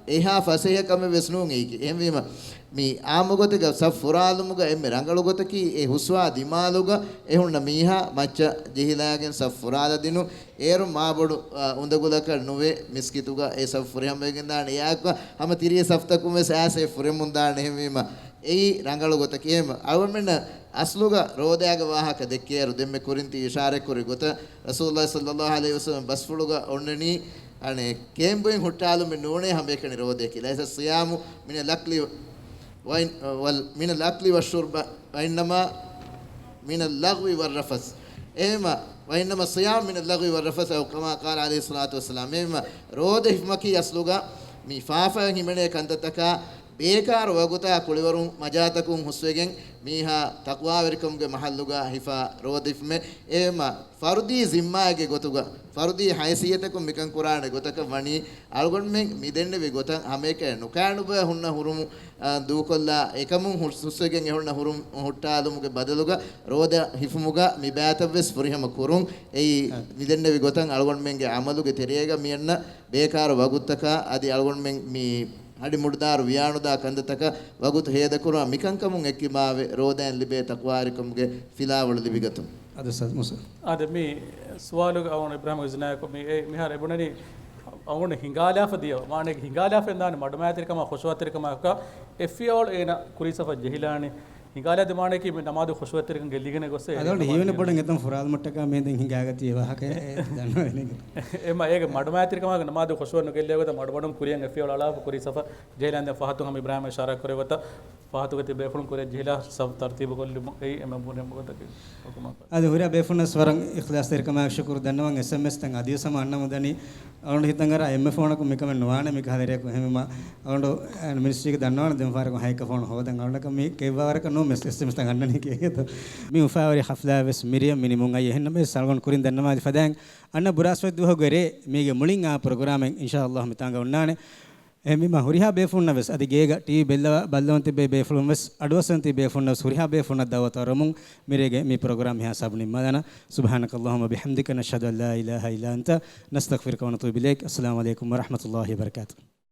އެހާ ފަސޭހަ ކަމެއް ވެސް ނޫން އެއީކީ. އެހެންވީމަ، މި އާއްމު ގޮތެއްގަ ސަފް ފުރާލުމުގަ އެންމެ ރަނގަޅު ގޮތަކީ އެ ހުސްވާ ދިމާލުގަ އެ ހުންނަ މީހާ މައްޗަށް ޖެހިލާގެން ސަފް ފުރާލަދިނުން. އޭރު މާބޮޑު، އާ، އުނދަގުލަކަށް ނުވެ މިސްކިތުގަ އެ ސަފް ފުރިހަމަވެގެންދާނެ. އެއާއެކު ހަމަ ތިރީ ސަފްތަކުން ވެސް އައިސް އެ ފުރެމުންދާނެ. އެހެންވީމަ، އެއީ ރަނގަޅު ގޮތަކީ. އެހެން އަޅުގަނޑުމެންނަށް އަސްލުގަ ރޯދައިގެ ވާހަކަ ދެއްކޭއިރު ދެންމެ ކުރިން ތި އިޝާރަތްކުރި ގޮތަށް ރަސޫލުﷲ ޞައްލަﷲ ޢަލައިހި ވަސައްލަމް ބަސްފުޅުގަ އޮންނަނީ، އަނެއް ކޭނބުއިން ހުއްޓާލުމެއް ނޫނޭ ހަމައެކަނި ރޯދައަކީ. ليس الصيام من الأكل وإن-، وال-، من الأكل والشرب، وإنما من اللغو والرفث. އެހެންވީމަ، وإنما الصيام من اللغو والرفث أو كما قال عليه الصلاة والسلام. އެހެންވީމަ، ރޯދަ ހިފުމަކީ އަސްލުގަ މި ފާފައިން ހިމެނޭ ކަންތައްތަކާ، ބޭކާރު ވަގުތާ ކުޅިވަރުން މަޖާތަކުން ހުސްވެގެން މީހާ ތަޤްވާވެރިކަމުގެ މަޙައްލުގަ ހިފާ ރޯދަ ހިފުމެއް. އެހެންވީމަ، ފަރުދީ ޒިންމާއެއްގެ ގޮތުގަ، ފަރުދީ ހައިސިއްޔަތަކުން މިކަން ކުރާނެ ގޮތަކަށް ވަނީ، އަޅުގަނޑުމެން މި ދެންނެވި ގޮތަށް ހަމައެކަނި ނުކާނުބަ ހުންނަ ހުރުމު، އާ، ދޫކޮށްލާ، އެކަމުން ހުސް-، ހުސްވެގެން އެ ހުންނަ ހުރުމު ހުއްޓާލުމުގެ ބަދަލުގަ، ރޯދަ ހިފުމުގަ މި ބައިތައްވެސް ފުރިހަމަ ކުރުން. އެއީ، އާ، މި ދެންނެވި ގޮތަށް އަޅުގަނޑުމެންގެ ޢަމަލުގެ ތެރޭގަ މިއަންނަ ބޭކާރު ވަގުތުތަކާ، އަދި އަޅުގަނޑުމެން މި ހަޑި މުޑުދާރު ވިޔާނުދާ ކަންތައްތަކަށް ވަގުތު ހޭދަކުރުމަށް މިކަންކަމުން އެއްކިބާވެ، ރޯދައިން ލިބޭ ތަޤްވާވެރިކަމުގެ ފިލާވަޅު ލިބިގަތުން. އަދި އުސްތާޛް މުސް. އާދެ، މި ސުވާލުގަ އަޅުގަނޑު އިބްރާހިމް އިޒްނާއަކު މި، އެ، މިހާރު އެބުނަނީ އަޅުގަނޑު ހިނގާލާފަ ދިޔަ، ވާނެ ހިނގާލާފަ އިންދާނެ މަޑުމައިތިރިކަމާ ޚުޝޫޢަތެރިކަމާ އެއްފިޔަވަޅު އޭނަ ކުރީ ސަފަށް ޖެހިލާނެ. ހިނގާލާ ދިމާނައަކީ މި ނަމާދު ޚުޝޫޢަތެރިކަން ގެއްލިގެން ގޮސް އޭނަ އަދަ އޮން ނަމާދު ހީވެނި ބޮޑަށް އެތަން ފުރާލުމަށްޓަކާ މިހެން ހިނގާގަތީ އެ ވާހަކަ އެ ދަންނަވަނީ. އެމަ އޭގެ މަޑުމައިތިރިކަމާގެ ނަމާދު ޚުޝޫޢަށް ނުގެއްލޭ ގޮތަށް މަޑުމަޑުން ކުރިޔަށް އެއްފިޔަވަޅު އަޅާފަ ކުރީ ސަފަށް ޖެހިލާން. ދެން ފަހަތުން ހަމަ އިބްރާހިމް އިޝާރާތް ކުރެއްވި ގޮތަށް ފަހަތުގަ ތި ބޭފުޅުން ކުރިޔަށް ޖެހިލާ ސަފް ތަރުތީބު ކޮށްލުމުން އެއީ އެންމެ ބުނެ ގޮތަކީ. އަދި ހުރިހާ ބޭފުޅުންނަށް ވަރަށް އިޚްލާޞްތެރިކަމާއެކު ޝުކުރު ދަންނަވަން. އެސްއެމްއެސް ތައް އަދިވެސް ހަމަ އަންނަމުން ދަނީ. އަޅުގަނޑު ހިތަށް އަރާ އެންމެ ފޯނަކުން މިކަމެއް ނުވާނެ މި ކަހަލަ ރެއަކު. އެހެންވީމަ އަޅުގަނޑު މިނިސްޓްރީގެ ދަންނަވާނެ ދެން ފަހަރަކުން ހައެއްކަ ފޯނު ހޯދަން. އަޅުގަނޑަކަށް މި ކެއިވާވަރަކަށް ނޫން އެސްއެމްއެސް ތައް އަންނަނީ ކޭކޭތޯ. މި އުފާވެރި ހަފްލާއެއް ވެސް މިރިޔަށް މި ނިމުން އައީ. އެހެންނަމަވެސް އަޅުގަނޑު ކުރިން ދަންނަވާލި ފަދައިން އަންނަ ބުރާސްފަތި ދުވަހުގެ ރޭ މީގެ މުޅިން އާ ޕްރޮގްރާމެއް އިންޝާﷲ މިތާނގަ އޮންނާނެ. އެހެންވީމަ ހުރިހާ ބޭފުޅުންނަށް ވެސް އަދި ގޭގަ ޓީވީ ބެއްލަވާ ބައްލަވަން ތިބޭ ބޭފުޅުން ވެސް އަޑުއައްސަން ތިބޭ ބޭފުޅުންނަށް ވެސް ހުރިހާ ބޭފުޅުންނަށް ދައުވަތު އަރުމުން މިރޭގެ މި ޕްރޮގްރާމް މިހާ ހިސާބު ނިންމާލާނަން. سبحانك اللهم وبحمدك، نشهد أن لا إله إلا أنت، نستغفرك ونتوب إليك. السلام عليكم ورحمة الله وبركاته.